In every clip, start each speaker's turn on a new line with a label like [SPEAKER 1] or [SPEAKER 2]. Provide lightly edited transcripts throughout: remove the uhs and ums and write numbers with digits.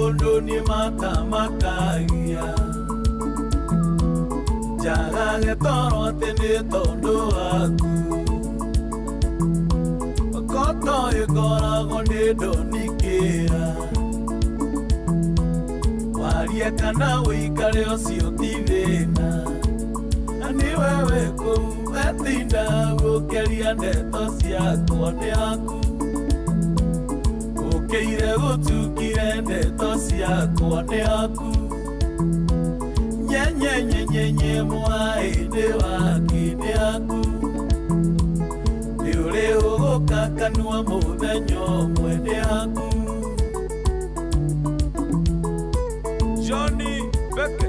[SPEAKER 1] Maũndũ nĩ matamakagia njagage toro atĩ nĩ tondũ waku koto ĩkoragwo nĩ ndonikĩra warie kana ũikare ũcio ti thĩna na nĩ wewe kũu wetinda gũkĩria ndeto ciakwa nĩ aku ũkĩire gũtukire ndeto ciakwa nĩ aku nyenyenyenyenye mwaĩ waki nĩ aku nĩ ũrĩ ũgũka kanua mũthenya ũmwe nĩ aku. Johnny Beke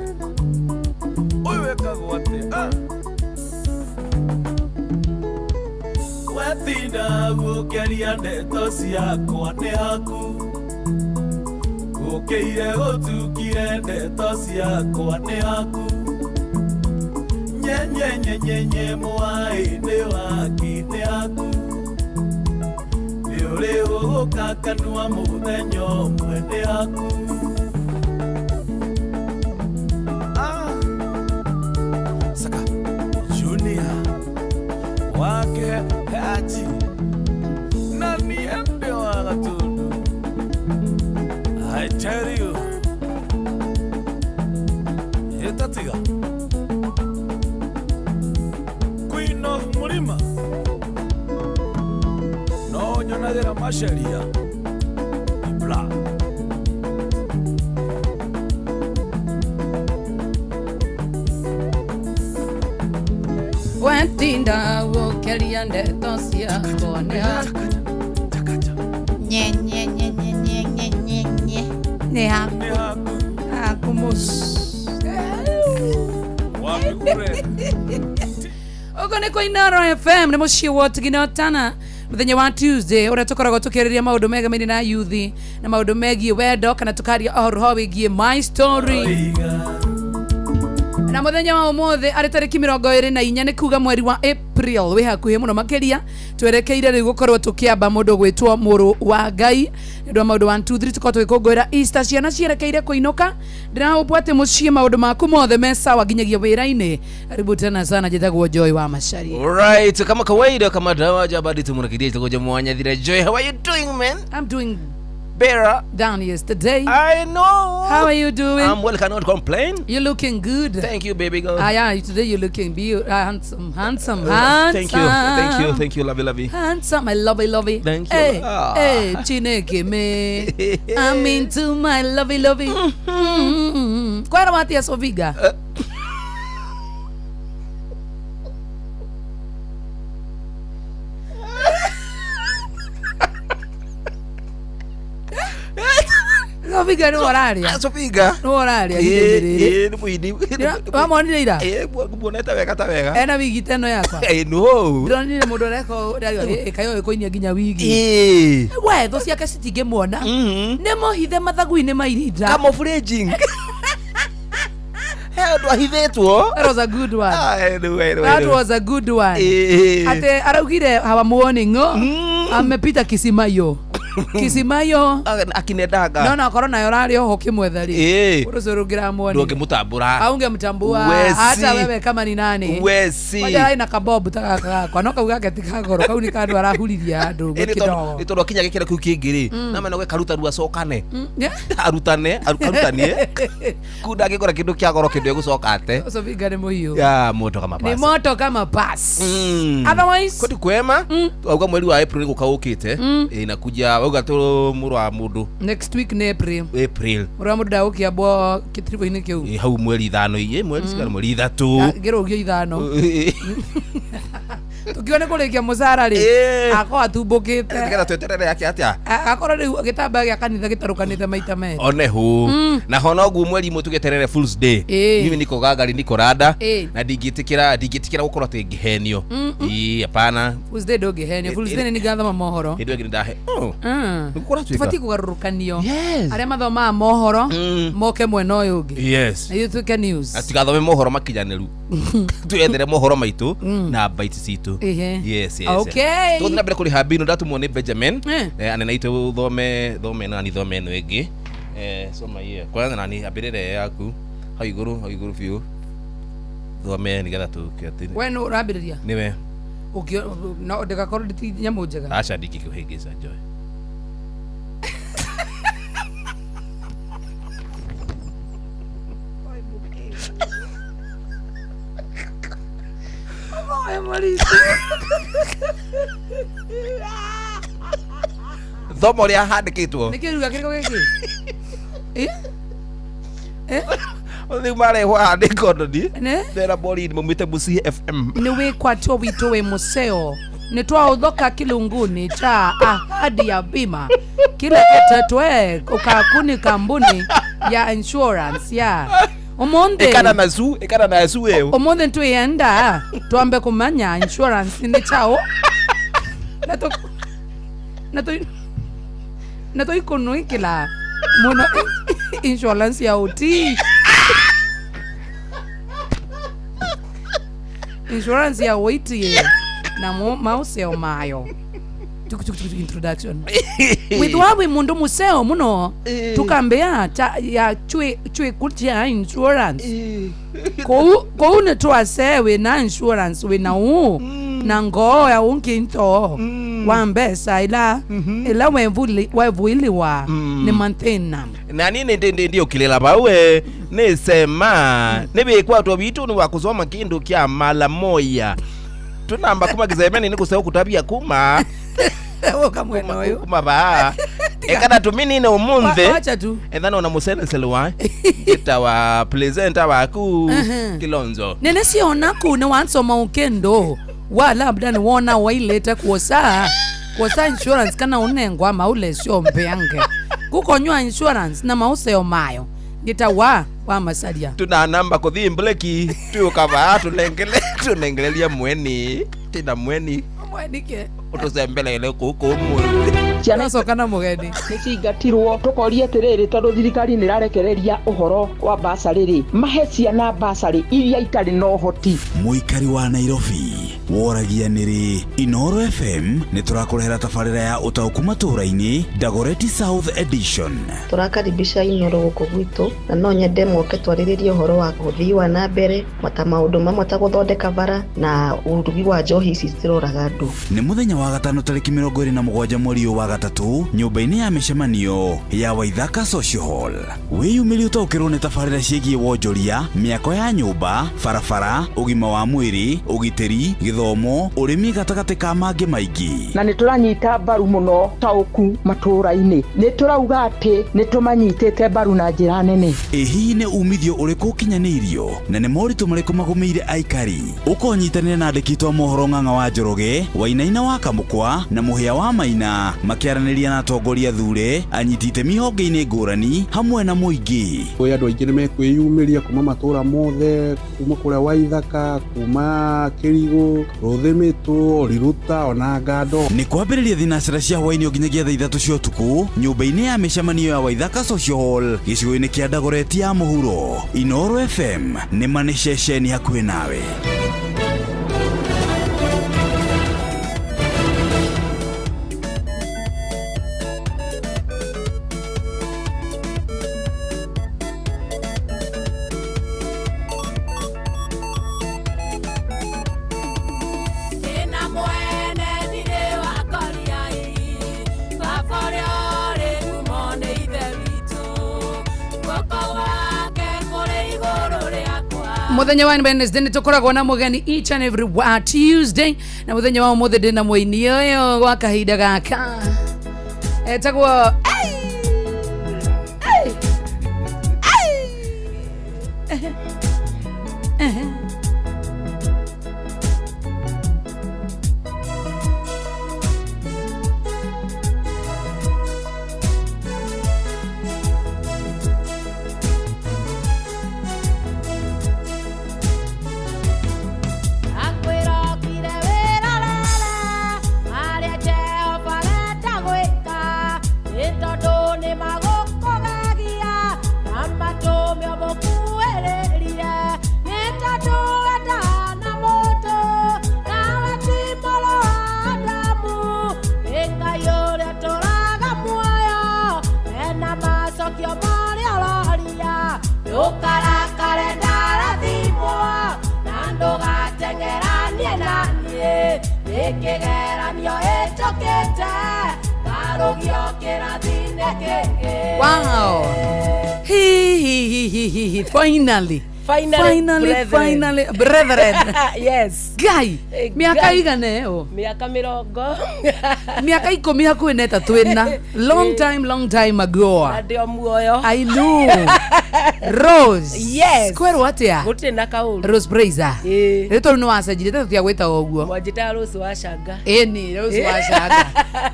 [SPEAKER 1] ũyũ wekagwo atĩa? Ah! Wetinda gũkĩaria ndeto ciakwa nĩ aku ũkĩire gũtukire ndeto ciakwa nĩ aku nyenyenyenyenye mwaĩ nĩ waki nĩ aku nĩ ũrĩ ũgũka kanua mũthenya ũmwe nĩ aku. Ah! Saka Junior wake Haji na niende wa Gatundu. I tell you, Etatiga Queen of Murima no nyonagira maceria Ibra.
[SPEAKER 2] Wetinda gũkĩria ndeto ciakwa nĩ aku.
[SPEAKER 3] Nye nye nye nye nye nye nye nye.
[SPEAKER 2] Nĩ haku.
[SPEAKER 1] Nĩ haku.
[SPEAKER 2] Haku mũci.
[SPEAKER 1] Wapi kure.
[SPEAKER 2] Ũguo nĩ kwa Inoro FM nĩ mũciĩ wa Ũtigi Tana mũthenya wa Tuesday ũrĩa tũkoragwo tũkĩarĩria maũndũ megamĩire na yuthi na maũndũ megiĩ wendo kana tũkaria ũhoro wĩgiĩ my story.
[SPEAKER 1] Iga.
[SPEAKER 2] Na mũthenya wa ũmũthĩ arĩ tarĩki 24 nĩ kuga mweri wa April wĩ hakuhĩ mũno makĩria twerekeire rĩu gũkorwo tũkĩamba mũndũ gwĩtwo mũrũ wa Ngai nĩ ũndũ wa maũndũ 1 2 3 tũkorwo tũgĩkũngũĩra Easter ciana cierekeire kũinũka ndĩrahũpwo atĩ mũciĩ maũndũ maku mothe me sawa nginyagia wĩra-inĩ. Karibu tena sana, njĩtagwo Joy wa Macharia.
[SPEAKER 4] Alright, kama kawaida, kama dawa jabadi tumunakidia itakuja mwanya dhira. Joy, how are you doing, man?
[SPEAKER 2] I'm doing
[SPEAKER 4] Better.
[SPEAKER 2] down yesterday.
[SPEAKER 4] I know.
[SPEAKER 2] How are you doing?
[SPEAKER 4] I'm well, cannot complain.
[SPEAKER 2] You're looking good.
[SPEAKER 4] Thank you, baby girl.
[SPEAKER 2] Ah, yeah, today you're looking beautiful, handsome, handsome, handsome.
[SPEAKER 4] Thank you, thank you, thank you, lovey, lovey.
[SPEAKER 2] Handsome, I love it, love it.
[SPEAKER 4] Thank you.
[SPEAKER 2] Hey,
[SPEAKER 4] Ah.
[SPEAKER 2] hey, Chineke me. I'm into my lovey, lovey. Mm. Kwera watia Soviga. Soviga nĩ ũraria.
[SPEAKER 4] Ah, Sofiga.
[SPEAKER 2] Nĩ ũraria.
[SPEAKER 4] Eh, eh, nĩ mũini.
[SPEAKER 2] Wamonire ira?
[SPEAKER 4] Eh, nguonete wega ta wega.
[SPEAKER 2] Ena wigi ta ĩno yakwa.
[SPEAKER 4] Eh, no.
[SPEAKER 2] Ndĩronire mũndũ ũreka ũrĩa ĩkayo ĩkũinia nginya wigi.
[SPEAKER 4] Eh.
[SPEAKER 2] We thũ ciake citingĩmuona.
[SPEAKER 4] Mhm.
[SPEAKER 2] Nĩ mũhithe mathagu-inĩ ma irinda.
[SPEAKER 4] Camouflaging. He ũndũ ahithĩtwo.
[SPEAKER 2] That was a good one.
[SPEAKER 4] Ah, anyway, anyway,
[SPEAKER 2] That
[SPEAKER 4] anyway.
[SPEAKER 2] was a good one.
[SPEAKER 4] Eh.
[SPEAKER 2] Ate araugire hawamuoni ng'o.
[SPEAKER 4] Mm.
[SPEAKER 2] Amepita Kisimayo. Kisimayo.
[SPEAKER 4] Ah, akinendaga.
[SPEAKER 2] No na korwo nayo ũrarĩ oho ũkĩmwetha rĩ.
[SPEAKER 4] Eh.
[SPEAKER 2] Ũndũ ũcio ndũngĩramuonire.
[SPEAKER 4] Ndũngĩmũtambũra.
[SPEAKER 2] Aungemtambua
[SPEAKER 4] Wesi.
[SPEAKER 2] hata wewe kama ni nani.
[SPEAKER 4] Wesi.
[SPEAKER 2] Waja ina kabob ta gaka gakwa no kau gake ti kagoro kau nĩ kandũ arahuriria andũ
[SPEAKER 4] Ĩ, nĩ tondũ
[SPEAKER 2] kidogo.
[SPEAKER 4] nĩ tondũ akinya gĩkĩro kĩu kĩngĩ rĩ na mena karuta rua acokane.
[SPEAKER 2] Mm, yeah.
[SPEAKER 4] Arutane arutanie kuu ndangĩkora kĩndũ kĩa goro kĩndũ egũcoka ate.
[SPEAKER 2] Soviga nĩ mũhiũ.
[SPEAKER 4] Ya moto kama
[SPEAKER 2] Ni
[SPEAKER 4] pasi.
[SPEAKER 2] moto kama pasi.
[SPEAKER 4] Mm.
[SPEAKER 2] Otherwise
[SPEAKER 4] Koti kwema wauga mweri wa April gũka ũkĩte. Ĩ, nakuja wauga tũ mũrũ wa mũndũ
[SPEAKER 2] next week nĩ April.
[SPEAKER 4] April.
[SPEAKER 2] Mũrũ wa mũndũ ndagũkĩambwo kĩtiribũ-inĩ kĩu.
[SPEAKER 4] Ĩ, hau mweri ithano ĩ mweri cigana mweri ithatũ.
[SPEAKER 2] Ngĩrũgio ithano. Tũkiuga nĩ kũrĩkia mũcara rĩ.
[SPEAKER 4] Ĩ.
[SPEAKER 2] Akorwo atumbũkĩte.
[SPEAKER 4] Nĩgetha tweterere yake atĩa.
[SPEAKER 2] Akorwo rĩu gĩtambaya gĩa kanitha gĩtarũkanĩte maita merĩ.
[SPEAKER 4] One hu na ho noguo mweri imwe tũgĩeterere Fools Day.
[SPEAKER 2] Ĩ.
[SPEAKER 4] Mimi niko gangari niko rada
[SPEAKER 2] Ĩ.
[SPEAKER 4] na ndingĩtĩkĩra gũkorwo atĩ ngĩhenio. Ĩ, hapana.
[SPEAKER 2] Fools Day ndũngĩhenio. Fools Day nĩ ningathoma mohoro.
[SPEAKER 4] Hĩndĩ ĩyo ĩngĩ nĩndahe oh.
[SPEAKER 2] Mm.
[SPEAKER 4] Nĩguo kũratuĩka.
[SPEAKER 2] Tũbatiĩ kũgarũrũkanio.
[SPEAKER 4] Yes.
[SPEAKER 2] Arĩa mathomaga mohoro moke mwena ũyũ ũngĩ.
[SPEAKER 4] Yes.
[SPEAKER 2] Na ithuĩ tuĩke news.
[SPEAKER 4] Na tigathome mohoro makinyanĩru twethere mohoro maitũ na bites citũ.
[SPEAKER 2] Ehe.
[SPEAKER 4] Yes, yes.
[SPEAKER 2] Okay.
[SPEAKER 4] Tũgũthiĩ na mbere kũrĩha mbinu ndatumwo nĩ Benjamin.
[SPEAKER 2] Eh.
[SPEAKER 4] Eh, anene aitũ thome thome na ni thome ĩno ĩngĩ. Soma hiyo kwanza nani ambĩrĩre yaku hau igũrũ, hau igũrũ biũ, thome nĩgetha tũke atĩ
[SPEAKER 2] We nũ ũrambĩrĩria?
[SPEAKER 4] Nĩwe.
[SPEAKER 2] No ndĩgakorwo ndĩ ti nyamũ njega.
[SPEAKER 4] Aca, ndingĩkũhĩngĩca, Joy.
[SPEAKER 2] Oe, Maurice.
[SPEAKER 4] Thoma ũrĩa handĩkĩtwo.
[SPEAKER 2] Nĩ kĩruga kĩrĩkũ gĩkĩ? Eh? Eh?
[SPEAKER 4] Rĩu marehwo haha nĩ kondoni.
[SPEAKER 2] Ne?
[SPEAKER 4] Ndera Maureen maumĩte Busia FM.
[SPEAKER 2] Nĩ wĩkwatio witũ wĩ museo nĩ twaũthoka kilunguni cha ahadi ya bima kile ketetwe ukakuni kambuni ya insurance ya umuthi.
[SPEAKER 4] Ĩkana na su, ĩkana na su ĩyo.
[SPEAKER 2] Umuthi twiyenda twambe kumanya insurance nĩ chao na tuikunuikila muno insurance ya uti, insurance ya uitie na mauseo mayo. Tuk, tuk, tuk, tuk, introduction withwa wi mundu museo muno tukambea cha ya chwe chwe kutia insurance kou kou ne twase we na insurance we na u na ngoo ya unkinto wa mbesa ila ila wevuli wevuiliwa ni manthina.
[SPEAKER 4] Na nini ndio kilela bawe nisema nibikwatwa bitu ni wakusoma kindu kya mala moya tunamba kuma kizemeni nikuseu kutabia kuma
[SPEAKER 2] ukamwena uyu
[SPEAKER 4] kuma ba ekana tuminine umunthe.
[SPEAKER 2] Wacha tu.
[SPEAKER 4] Ethana ona musenesele wa itawa presenter waku Kilonzo.
[SPEAKER 2] Nene siona kune wansoma ukendo wa labda niwona wailete kuosa kuosa insurance kana unengwa maulesio mbeange kukonywa insurance na mauseo mayo ngita wa masalia.
[SPEAKER 4] Tuna namba kuthi mbleki tuukava tunengele tunengelelia mweni tina mweni.
[SPEAKER 2] Mwenike.
[SPEAKER 4] Utusembelele kuku umuthi.
[SPEAKER 5] Ciana
[SPEAKER 2] Twacoka na mũgeni.
[SPEAKER 5] Nĩ ciingatirwo tũkoria atĩrĩrĩ, tondũ thirikari nĩ ĩrarekereria ũhoro wa basarĩ rĩ, mahe ciana basarĩ iria itarĩ na ũhoti.
[SPEAKER 6] Mũikari wa Nairobi woragia nĩrĩ Inoro FM nĩ tũrakũrehera tabarĩra ya ũtaũku matũũra-inĩ Dagoretti South Edition.
[SPEAKER 7] Tũrakaribisha Inoro gũkũ gwitũ na no nyende moke twarĩrĩrie ũhoro wa ũthii wa na mbere mata maũndũ mamwe ta gũthondeka bara na ũrugi wa njohi ici ciroraga andũ.
[SPEAKER 6] Nĩ mũthenya wa gatano tarĩki 27 mweri ũyũ wa gatatũ nyũmba-inĩ ya mĩcemanio ya Waithaka Social Hall. Wĩyumĩrie ũtaũkĩrwo nĩ tabarĩra ciĩgiĩ wonjoria, mĩako ya nyũmba, barabara, ũgima wa mwĩrĩ, ũgitĩri, gĩthomo, ũrĩmi gatagatĩ ka mangĩ maingĩ.
[SPEAKER 5] Na nĩ tũranyita mbaru mũno taũku matũũra-inĩ, nĩ tũrauga atĩ nĩ tũmanyitĩte mbaru na njĩra nene.
[SPEAKER 6] Ĩ hihi nĩ umithio ũrĩkũ ũkinyanĩirio na nĩ moritũ marĩkũ magũmĩire aikari? Ũkonyitanĩra na andĩki a mohoro Ng'ang'a wa Njoroge, Wainaina wa Kamũkwa na Mũhĩa wa Maina makĩaranĩria na atongoria thure, anyiti itemi honge-inĩ ngũrani hamwe na mũingĩ.
[SPEAKER 8] Kwĩ andũ aingĩ nĩmekwĩyumĩria kuma matũũra mothe, kuma kũrĩa Waithaka, kuma Kĩrigũ, Rũthĩmĩtũ, Riruta ona Ngando.
[SPEAKER 6] Nĩ kwambĩrĩria thinacera cia hwaĩ-inĩ nginyagia thaa 3 cia ũtukũ nyũmba-inĩ ya mĩcemanio ya Waithaka Social Hall gĩcigo-inĩ kĩa Dagoretti ya mũhuro. Inoro FM nĩ ma nĩ ceceni hakuhĩ nawe.
[SPEAKER 2] Muthenya wa Wednesday nĩ tũkoragwo na mũgeni each and every Tuesday na muthenya wa ũmũthĩ ndĩna mũini ũyũ gwa kahinda gaka etagwo
[SPEAKER 9] Magokogagia na matũmio mũkuĩrĩria. Ndũkarakare ndarathimwo na ndũgateng'eranie na niĩ nĩ kĩgeranio ĩtũkĩte ngarũgio kĩrathi-inĩ kĩngĩ.
[SPEAKER 2] Wow. Hi, hi, hi, hi, hi, hi. Finally.
[SPEAKER 9] Finally,
[SPEAKER 2] Finally,
[SPEAKER 9] brethren.
[SPEAKER 2] finally, brethren.
[SPEAKER 9] Yes.
[SPEAKER 2] Ngai,
[SPEAKER 9] Eh,
[SPEAKER 2] mĩaka
[SPEAKER 9] Ngai.
[SPEAKER 2] igana ĩyo?
[SPEAKER 9] Mĩaka mĩrongo.
[SPEAKER 2] Mĩaka ikũmi hakuhĩ na ĩtatũ ĩna. Long time, long time ago.
[SPEAKER 9] Na ndĩ o muoyo.
[SPEAKER 2] I know. Rose.
[SPEAKER 9] Yes.
[SPEAKER 2] Kwerwo atĩa?
[SPEAKER 9] Gũtirĩ na kaũru.
[SPEAKER 2] Rose Praiser.
[SPEAKER 9] Ĩĩ.
[SPEAKER 2] Rĩtwa rĩu nĩ wacenjirie tondũ tiagwĩtaga ũguo.
[SPEAKER 9] Mwanjĩtaga Rose wa Canga.
[SPEAKER 2] Ĩni, Rose wa Canga.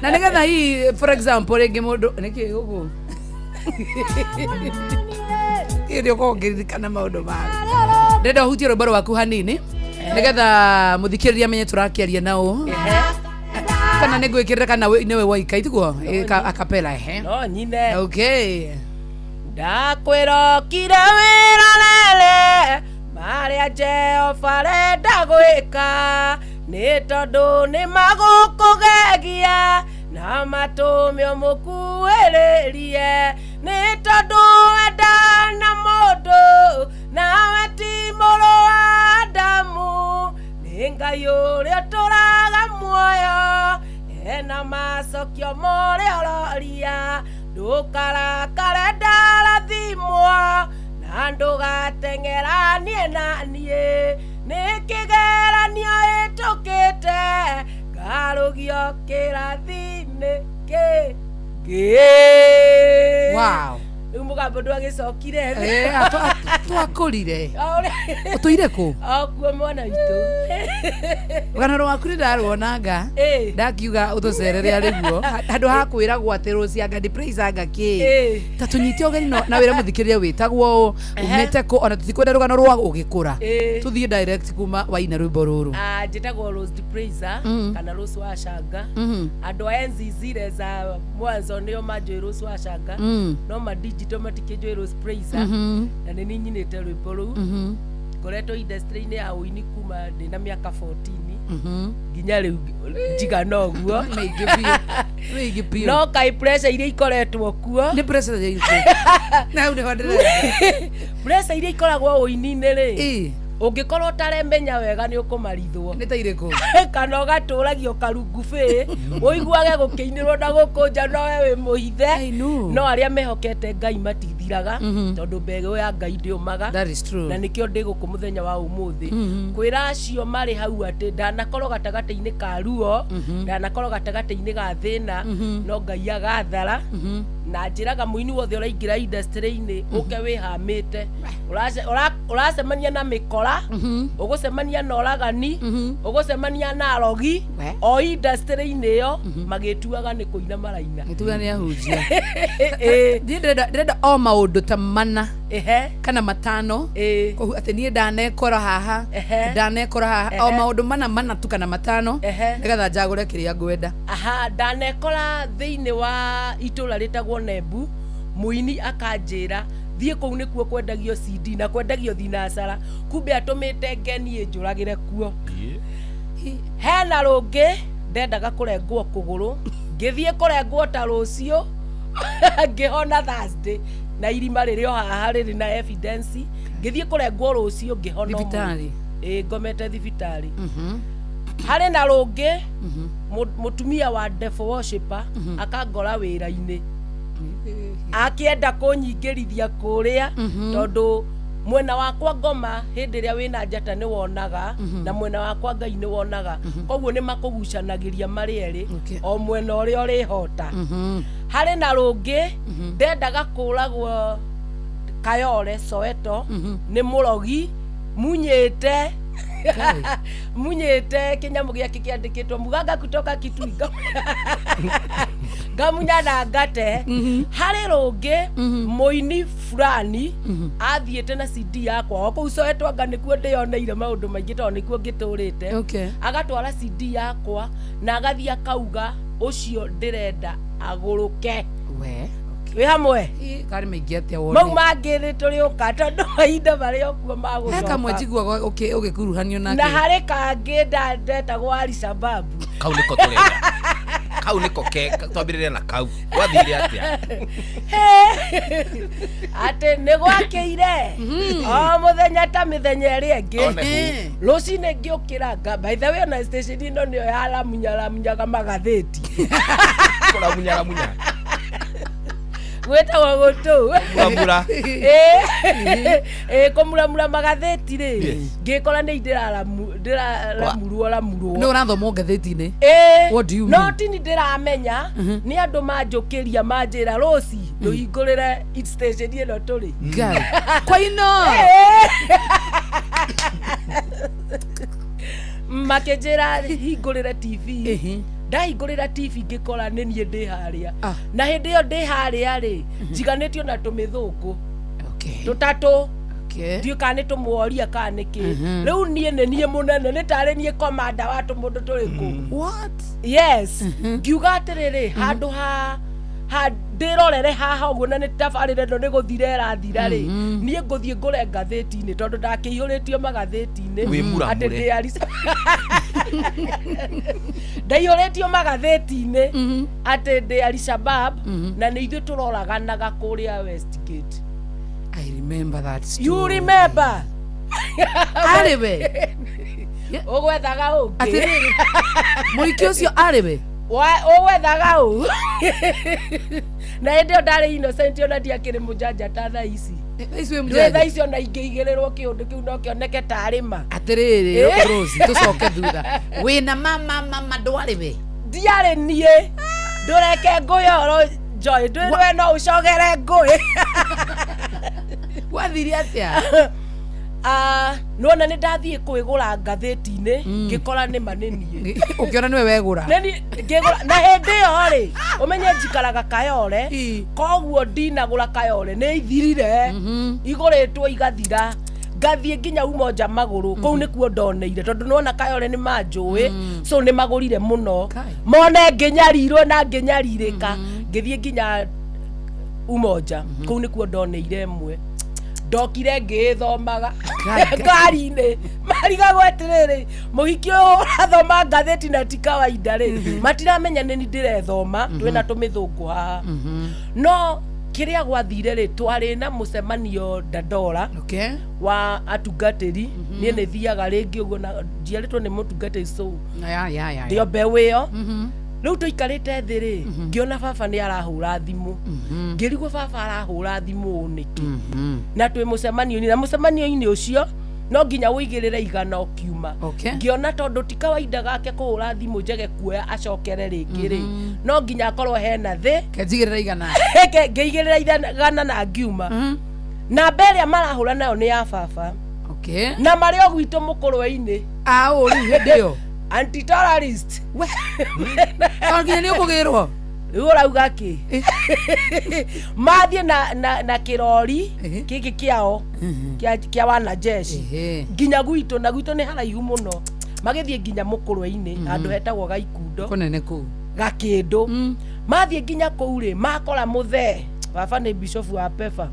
[SPEAKER 2] Na nĩgetha hihi, for example, rĩngĩ mũndũ, nĩkĩ gũkũ? Ĩrĩ ũkorwo ũngĩririkana maũndũ maku. Ndĩrenda ũhutie rwĩmbo rwaku hanini nĩgetha mũthikĩrĩria amenye tũrakĩaria na ũ. Kana nĩ ngwĩkĩrĩra kana nĩwe woika itiguo? Acapella ehe.
[SPEAKER 9] No nyine.
[SPEAKER 2] Okay.
[SPEAKER 9] Ndakwĩra ũkire wĩrorere marĩa Jehova arenda gwĩka nĩ tondũ nĩ magũkũgegia na matũme ũmũkuhĩrĩrie nĩ tondũ wenda na mũndũ nawe ti mũrũ wa Adamu nĩ Ngai ũrĩa ũtũraga muoyo ena macokio morĩa ũroria ndũkarakare ndarathimwo na ndũgateng'eranie na niĩ nĩ kĩgeranio ĩtũkĩte ngarũgio kĩrathi-inĩ kĩngĩ.
[SPEAKER 2] Wow.
[SPEAKER 9] Rĩu mũgambo ndwagĩcokire.
[SPEAKER 2] Eh, twakũrire. Ũtũire kũ?
[SPEAKER 9] O kuo mwana witũ.
[SPEAKER 2] Rũgano rwaku nĩ ndaruonanga.
[SPEAKER 9] Ĩĩ.
[SPEAKER 2] Ndakiuga ũtũcerere arĩ guo. Handũ ha kwĩragwo atĩ Rose anga ndi praise anga kĩ.
[SPEAKER 9] Ĩĩ.
[SPEAKER 2] Ta tũnyite ũgeni na wĩre mũthikĩrĩria wĩtagwo ũ, umĩte kũ, ona tũtikwenda rũgano rwa ũgĩkũra.
[SPEAKER 9] Ĩĩ.
[SPEAKER 2] Tũthiĩ direct kuma waina rwĩmbo rũrũ.
[SPEAKER 9] Ah, njĩtagwo Rose de Praiser kana Rose wa Canga. Andũ a enzi zile za mwanzo nĩo manjũĩ Rose wa Canga. No ma digital matikĩnjũĩ Rose Praiser. Na nĩ niĩ nyinĩte rwĩmbo rũu. Ngoretwo industry-inĩ ya ũini kuma ndĩna mĩaka 14 nginya rĩu njigana ũguo.
[SPEAKER 2] Mĩingĩ biũ. Mĩingĩ biũ.
[SPEAKER 9] No kaĩ pressure iria ikoretwo kuo.
[SPEAKER 2] Nĩ pressure irĩkũ? Na hau nĩho ndĩrenda.
[SPEAKER 9] Pressure iria ikoragwo ũini-inĩ rĩ.
[SPEAKER 2] Ĩĩ.
[SPEAKER 9] Ũngĩkorwo ũtaremenya wega nĩ ũkũmarithwo.
[SPEAKER 2] Nĩ ta irĩkũ?
[SPEAKER 9] Kana ũgatũragio karungubĩ ũiguage gũkĩinĩrwo na gũkũ nja no we wĩ mũhithe.
[SPEAKER 2] I know.
[SPEAKER 9] No arĩa mehokete Ngai matithiraga tondũ mbegũ ya Ngai ndĩũmaga.
[SPEAKER 2] That is true.
[SPEAKER 9] Na nĩkĩo ndĩ gũkũ mũthenya wa ũmũthĩ kwĩra acio marĩ hau atĩ ndanakorwo gatagatĩ-inĩ ka ruo, ndanakorwo gatagatĩ-inĩ ga thĩna, no Ngai agathara. Na njĩraga mũini wothe ũraingĩra industry-inĩ ũke wĩhamĩte. Ũracemania na mĩkora, ũgũcemania na ũragani, ũgũcemania na arogi
[SPEAKER 2] We.
[SPEAKER 9] o industry-inĩ ĩyo magĩtuaga nĩ kũina maraina.
[SPEAKER 2] Gĩtuga nĩ ahunjia.
[SPEAKER 9] Ĩĩ.
[SPEAKER 2] Niĩ ndĩrenda o maũndũ ta mana
[SPEAKER 9] Ehe.
[SPEAKER 2] kana matano.
[SPEAKER 9] Ĩĩ.
[SPEAKER 2] Kũhu atĩ niĩ ndanekora haha,
[SPEAKER 9] Ehe.
[SPEAKER 2] ndanekora haha, o
[SPEAKER 9] Ehe.
[SPEAKER 2] maũndũ mana mana tu kana matano
[SPEAKER 9] Ehe.
[SPEAKER 2] nĩgetha njagũre kĩrĩa ngwenda.
[SPEAKER 9] Aha, ndanekora thĩinĩ wa itũra rĩtagwo Nembu, mũini akanjĩra thiĩ kũu nĩkuo kwendagio CD na kwendagio thinacara, kumbe atũmĩte ngeni ĩnjũragĩre kuo. Hena rũngĩ ndendaga kũrengwo kũgũrũ, ngĩthiĩ kũrengwo ta rũciũ, ngĩhona Thursday na irima rĩrĩ o haha rĩrĩ na evidence, ngĩthiĩ kũrengwo rũciũ ngĩhona ũmũthĩ.
[SPEAKER 2] Thibitarĩ?
[SPEAKER 9] Ĩĩ, ngomete thibitarĩ. Harĩ na rũngĩ mũtumia wa devil worshipper akangora wĩra-inĩ akĩenda kũnyingĩrithia kũrĩa tondũ mwena wakwa ngoma hĩndĩ ĩrĩa wĩna njata nĩ wonaga na mwena wakwa Ngai nĩ wonaga, koguo nĩ makũgucanagĩria marĩ erĩ o mwena ũrĩa ũrĩhota. Harĩ na rũngĩ ndendaga kũragwo Kayole Soweto nĩ mũrogi munyĩte munyĩte kĩnyamũ gĩake kĩandĩkĩtwo muganga kutoka Kitui ngamunya na ngate. Harĩ rũngĩ mũini fulani athiĩte na CD yakwa o kũu Soweto anga nĩkuo ndĩyoneire maũndũ maingĩ tondũ nĩkuo ngĩtũrĩte. Agatwara CD yakwa na agathiĩ akauga ũcio ndĩrenda agũrũke.
[SPEAKER 2] We.
[SPEAKER 9] Wĩ hamwe?
[SPEAKER 2] Karĩ maingĩ atĩa wone?
[SPEAKER 9] Mau mangĩ nĩ tũrĩũka tondũ mahinda marĩ o kuo
[SPEAKER 2] He kamwe
[SPEAKER 9] magũcoka.
[SPEAKER 2] njiguaga ũgĩkuruhanio nake.
[SPEAKER 9] Na harĩ kangĩ ndetagwo Alishababu.
[SPEAKER 4] Kau nĩko tũrenda. Hau nĩko ke twambĩrĩre na kau gwathire atĩa?
[SPEAKER 9] Atĩ nĩ gwakĩire o mũthenya ta mĩthenya ĩrĩa ĩngĩ.
[SPEAKER 4] One hu.
[SPEAKER 9] Rũcinĩ ngĩũkĩra nga, by the way, ona station ĩno nĩyo yaramunyaramunyaga magathĩti.
[SPEAKER 4] Kũramunya ramunya.
[SPEAKER 9] Gwĩtagwo gũtũ.
[SPEAKER 4] Muramura.
[SPEAKER 9] Ĩ kũmuramura magathĩti rĩ,
[SPEAKER 4] Yes.
[SPEAKER 9] ngĩkora nĩ ndĩraramurwo ramurwo.
[SPEAKER 2] Nĩ ũrathomwo ngathĩti-inĩ?
[SPEAKER 9] Ĩ,
[SPEAKER 2] What do you
[SPEAKER 9] no
[SPEAKER 2] mean?
[SPEAKER 9] tini ndĩramenya nĩ andũ manjũkĩria manjĩra rũci ndũhingũrĩre station ĩno tũrĩ.
[SPEAKER 2] Ngai kwa ino.
[SPEAKER 9] Makĩnjĩra hingũrĩre TV.
[SPEAKER 2] Ĩhĩ.
[SPEAKER 9] Ndahingũrĩra TV ngĩkora nĩ niĩ ndĩ harĩa.
[SPEAKER 2] Ah.
[SPEAKER 9] Na hĩndĩ ĩyo ndĩ harĩa rĩ, njiganĩtio na tũmĩthũngũ
[SPEAKER 2] Okay.
[SPEAKER 9] tũtatũ.
[SPEAKER 2] Okay.
[SPEAKER 9] Ndiũ kana nĩ tũmworia kana nĩ kĩ. Rĩu niĩ nĩ niĩ mũnene, nĩ tarĩ niĩ komanda wa tũmũndũ tũrĩkũ.
[SPEAKER 2] What?
[SPEAKER 9] Yes, ngiuga atĩrĩrĩ, handũ ha ha ndĩrorere haha ũguo na nĩ tabarĩra ĩno nĩ gũthira ĩrathira rĩ, niĩ ngũthiĩ ngũre ngathĩti-inĩ tondũ ndakĩihũrĩtio magathĩti-inĩ.
[SPEAKER 4] Wĩmuramure.
[SPEAKER 9] Atĩ ndĩ ndaihũrĩtio magathĩti-inĩ atĩ ndĩ Alishabab na nĩ ithuĩ tũroraganaga kũrĩa Westgate.
[SPEAKER 2] I remember that story.
[SPEAKER 9] You remember?
[SPEAKER 2] Arĩ we?
[SPEAKER 9] Ũgwethaga ũngĩ.
[SPEAKER 2] Atĩrĩrĩ, mũhiki ũcio arĩ we?
[SPEAKER 9] Ũgwethaga ũ? Na hĩndĩ ĩyo ndarĩ innocent, ona ndiakĩrĩ mũjanja ta thaa ici.
[SPEAKER 2] Thaa ici wĩ
[SPEAKER 9] Ndũĩ
[SPEAKER 2] mũjanja?
[SPEAKER 9] thaa ici ona ingĩigĩrĩrwo kĩũndũ kĩu no kĩoneke tarĩ ma.
[SPEAKER 2] Atĩrĩrĩ, Rose, tũcoke thutha. Wĩna mama mama ndwarĩ we?
[SPEAKER 9] Ndiarĩ niĩ. Ndũreke ngũĩ oro Joy, ndwĩrwe no ũcogere ngũĩ.
[SPEAKER 2] Gwathire atĩa?
[SPEAKER 9] Ah, nĩwona nĩ ndathiĩ kwĩgũra ngathĩti-inĩ ngĩkora nĩ ma nĩ niĩ.
[SPEAKER 2] Ũkĩona nĩwe wegũra?
[SPEAKER 9] Nĩ ngĩgũra na hĩndĩ ĩyo rĩ, ũmenye njikaraga Kayole, koguo ndinagũra Kayole nĩ ithirire, igũrĩtwo igathira. Ngathiĩ nginya Umoja magũrũ, kũu nĩkuo ndoneire tondũ nĩwona Kayole nĩ manjũĩ, so nĩ magũrire mũno.
[SPEAKER 2] Kai.
[SPEAKER 9] Mone ngĩnyarirwo na ngĩnyarirĩka, ngĩthiĩ nginya Umoja, kũu nĩkuo ndoneire ĩmwe. Ndokire ngĩĩthomaga
[SPEAKER 2] Kai, kai.
[SPEAKER 9] ngari-inĩ, marigagwo atĩrĩrĩ, mũhiki ũyũ ũrathoma ngathĩti na ti kawaida rĩ, matiramenya nĩ ni ndĩrethoma, twĩna tũmĩthũngũ haha. No kĩrĩa gwathire rĩ, twarĩ na mũcemanio Dandora.
[SPEAKER 2] Okay.
[SPEAKER 9] Wa atungatĩri. Niĩ nĩ thiaga rĩngĩ ũguo na njiarĩtwo nĩ mũtungatĩri, so
[SPEAKER 2] Ya, ya, ya, ya.
[SPEAKER 9] ndĩ o mbeũ ĩyo. Rĩu tũikarĩte thĩ rĩ, ngĩona baba nĩ arahũra thimũ, ngĩrigwo baba arahũra thimũ ũũ nĩkĩ na twĩ mũcemanio-inĩ, na mũcemanio-inĩ ũcio no nginya ũigĩrĩre igana ũkiuma.
[SPEAKER 2] Okay.
[SPEAKER 9] Ngĩona tondũ ti kawaida gake kũhũra thimũ njege kuoya acokere rĩngĩ rĩ, no nginya akorwo hena thĩ.
[SPEAKER 2] Kenjigĩrĩra igana.
[SPEAKER 9] Ngĩigĩrĩra igana na ngiuma. Namba ĩrĩa marahũra nayo nĩ ya baba.
[SPEAKER 2] Okay.
[SPEAKER 9] Na marĩ o gwitũ mũkũrwe-inĩ.
[SPEAKER 2] Aũ rĩu hĩndĩ ĩyo?
[SPEAKER 9] Anti-terrorist.
[SPEAKER 2] We. No nginya nĩ ũkũgĩrwo.
[SPEAKER 9] Rĩu ũrauga kĩ? Mathiĩ na kĩrori gĩkĩ kĩao kĩa wanajeshi nginya gwitũ, na gwitũ nĩ haraihu mũno, magĩthiĩ nginya mũkũrwe-inĩ handũ hetagwo Gaikundo.
[SPEAKER 2] Kũnene kũu.
[SPEAKER 9] Gakĩndũ. Mathiĩ nginya kũu rĩ, makora mũthee, baba nĩ bishop wa Pefa.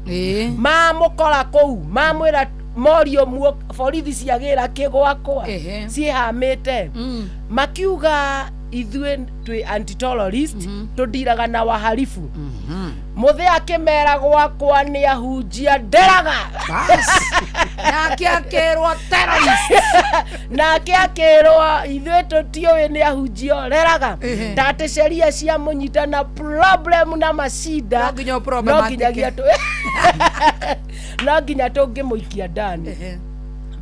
[SPEAKER 9] Mamũkora kũu, mamwĩra morio muo borithi ciagĩra kĩ gwakwa ciĩhamĩte, makiuga ithuĩ twĩ anti-terrorist, tũndiraga na waharifu. Mũthee akĩmera gwakwa nĩ ahunjia nderaga.
[SPEAKER 2] Nake akĩrwo terrorist.
[SPEAKER 9] Nake akĩrwo ithuĩ tũtiũĩ nĩ ahunjia reraga, tatĩ sheria cia mũnyita na problem na macida.
[SPEAKER 2] No nginya
[SPEAKER 9] no
[SPEAKER 2] problematic.
[SPEAKER 9] nginyagia no nginya tũngĩmũikia ndani.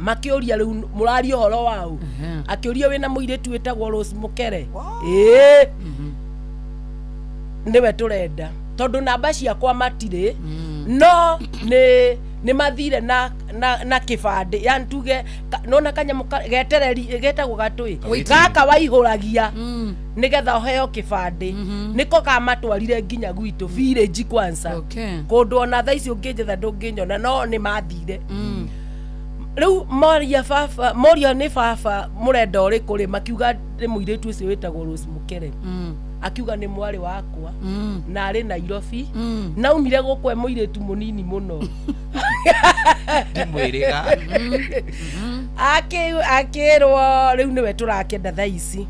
[SPEAKER 9] Makĩũria rĩu mũraria ũhoro waũ, akĩũria wĩna mũirĩtu wĩtagwo Rose Mũkere? Ĩĩ, nĩwe tũrenda, tondũ namba ciakwa matirĩ, no nĩ mathire na kĩbandĩ, yani tuge nona kanyamũ getereri getagwo gatũĩ gaka waihũragia nĩgetha ũheo kĩbandĩ, nĩko kamatwarire nginya gwitũ village kwanza.
[SPEAKER 2] Okay.
[SPEAKER 9] Kũndũ ona thaa ici ũngĩnjetha ndũngĩnyona, no nĩ mathire. Rĩu moria baba, morio nĩ baba mũrenda ũrĩkũ rĩ, makiuga nĩ mũirĩtu ũcio wĩtagwo Rose Mũkere. Akiuga nĩ mwarĩ wakwa na arĩ Nairobi, naumire gũkũ e mũirĩtu mũnini mũno.
[SPEAKER 4] Ndimwĩrĩga.
[SPEAKER 9] Akĩrwo rĩu nĩwe tũrakĩenda thaa ici.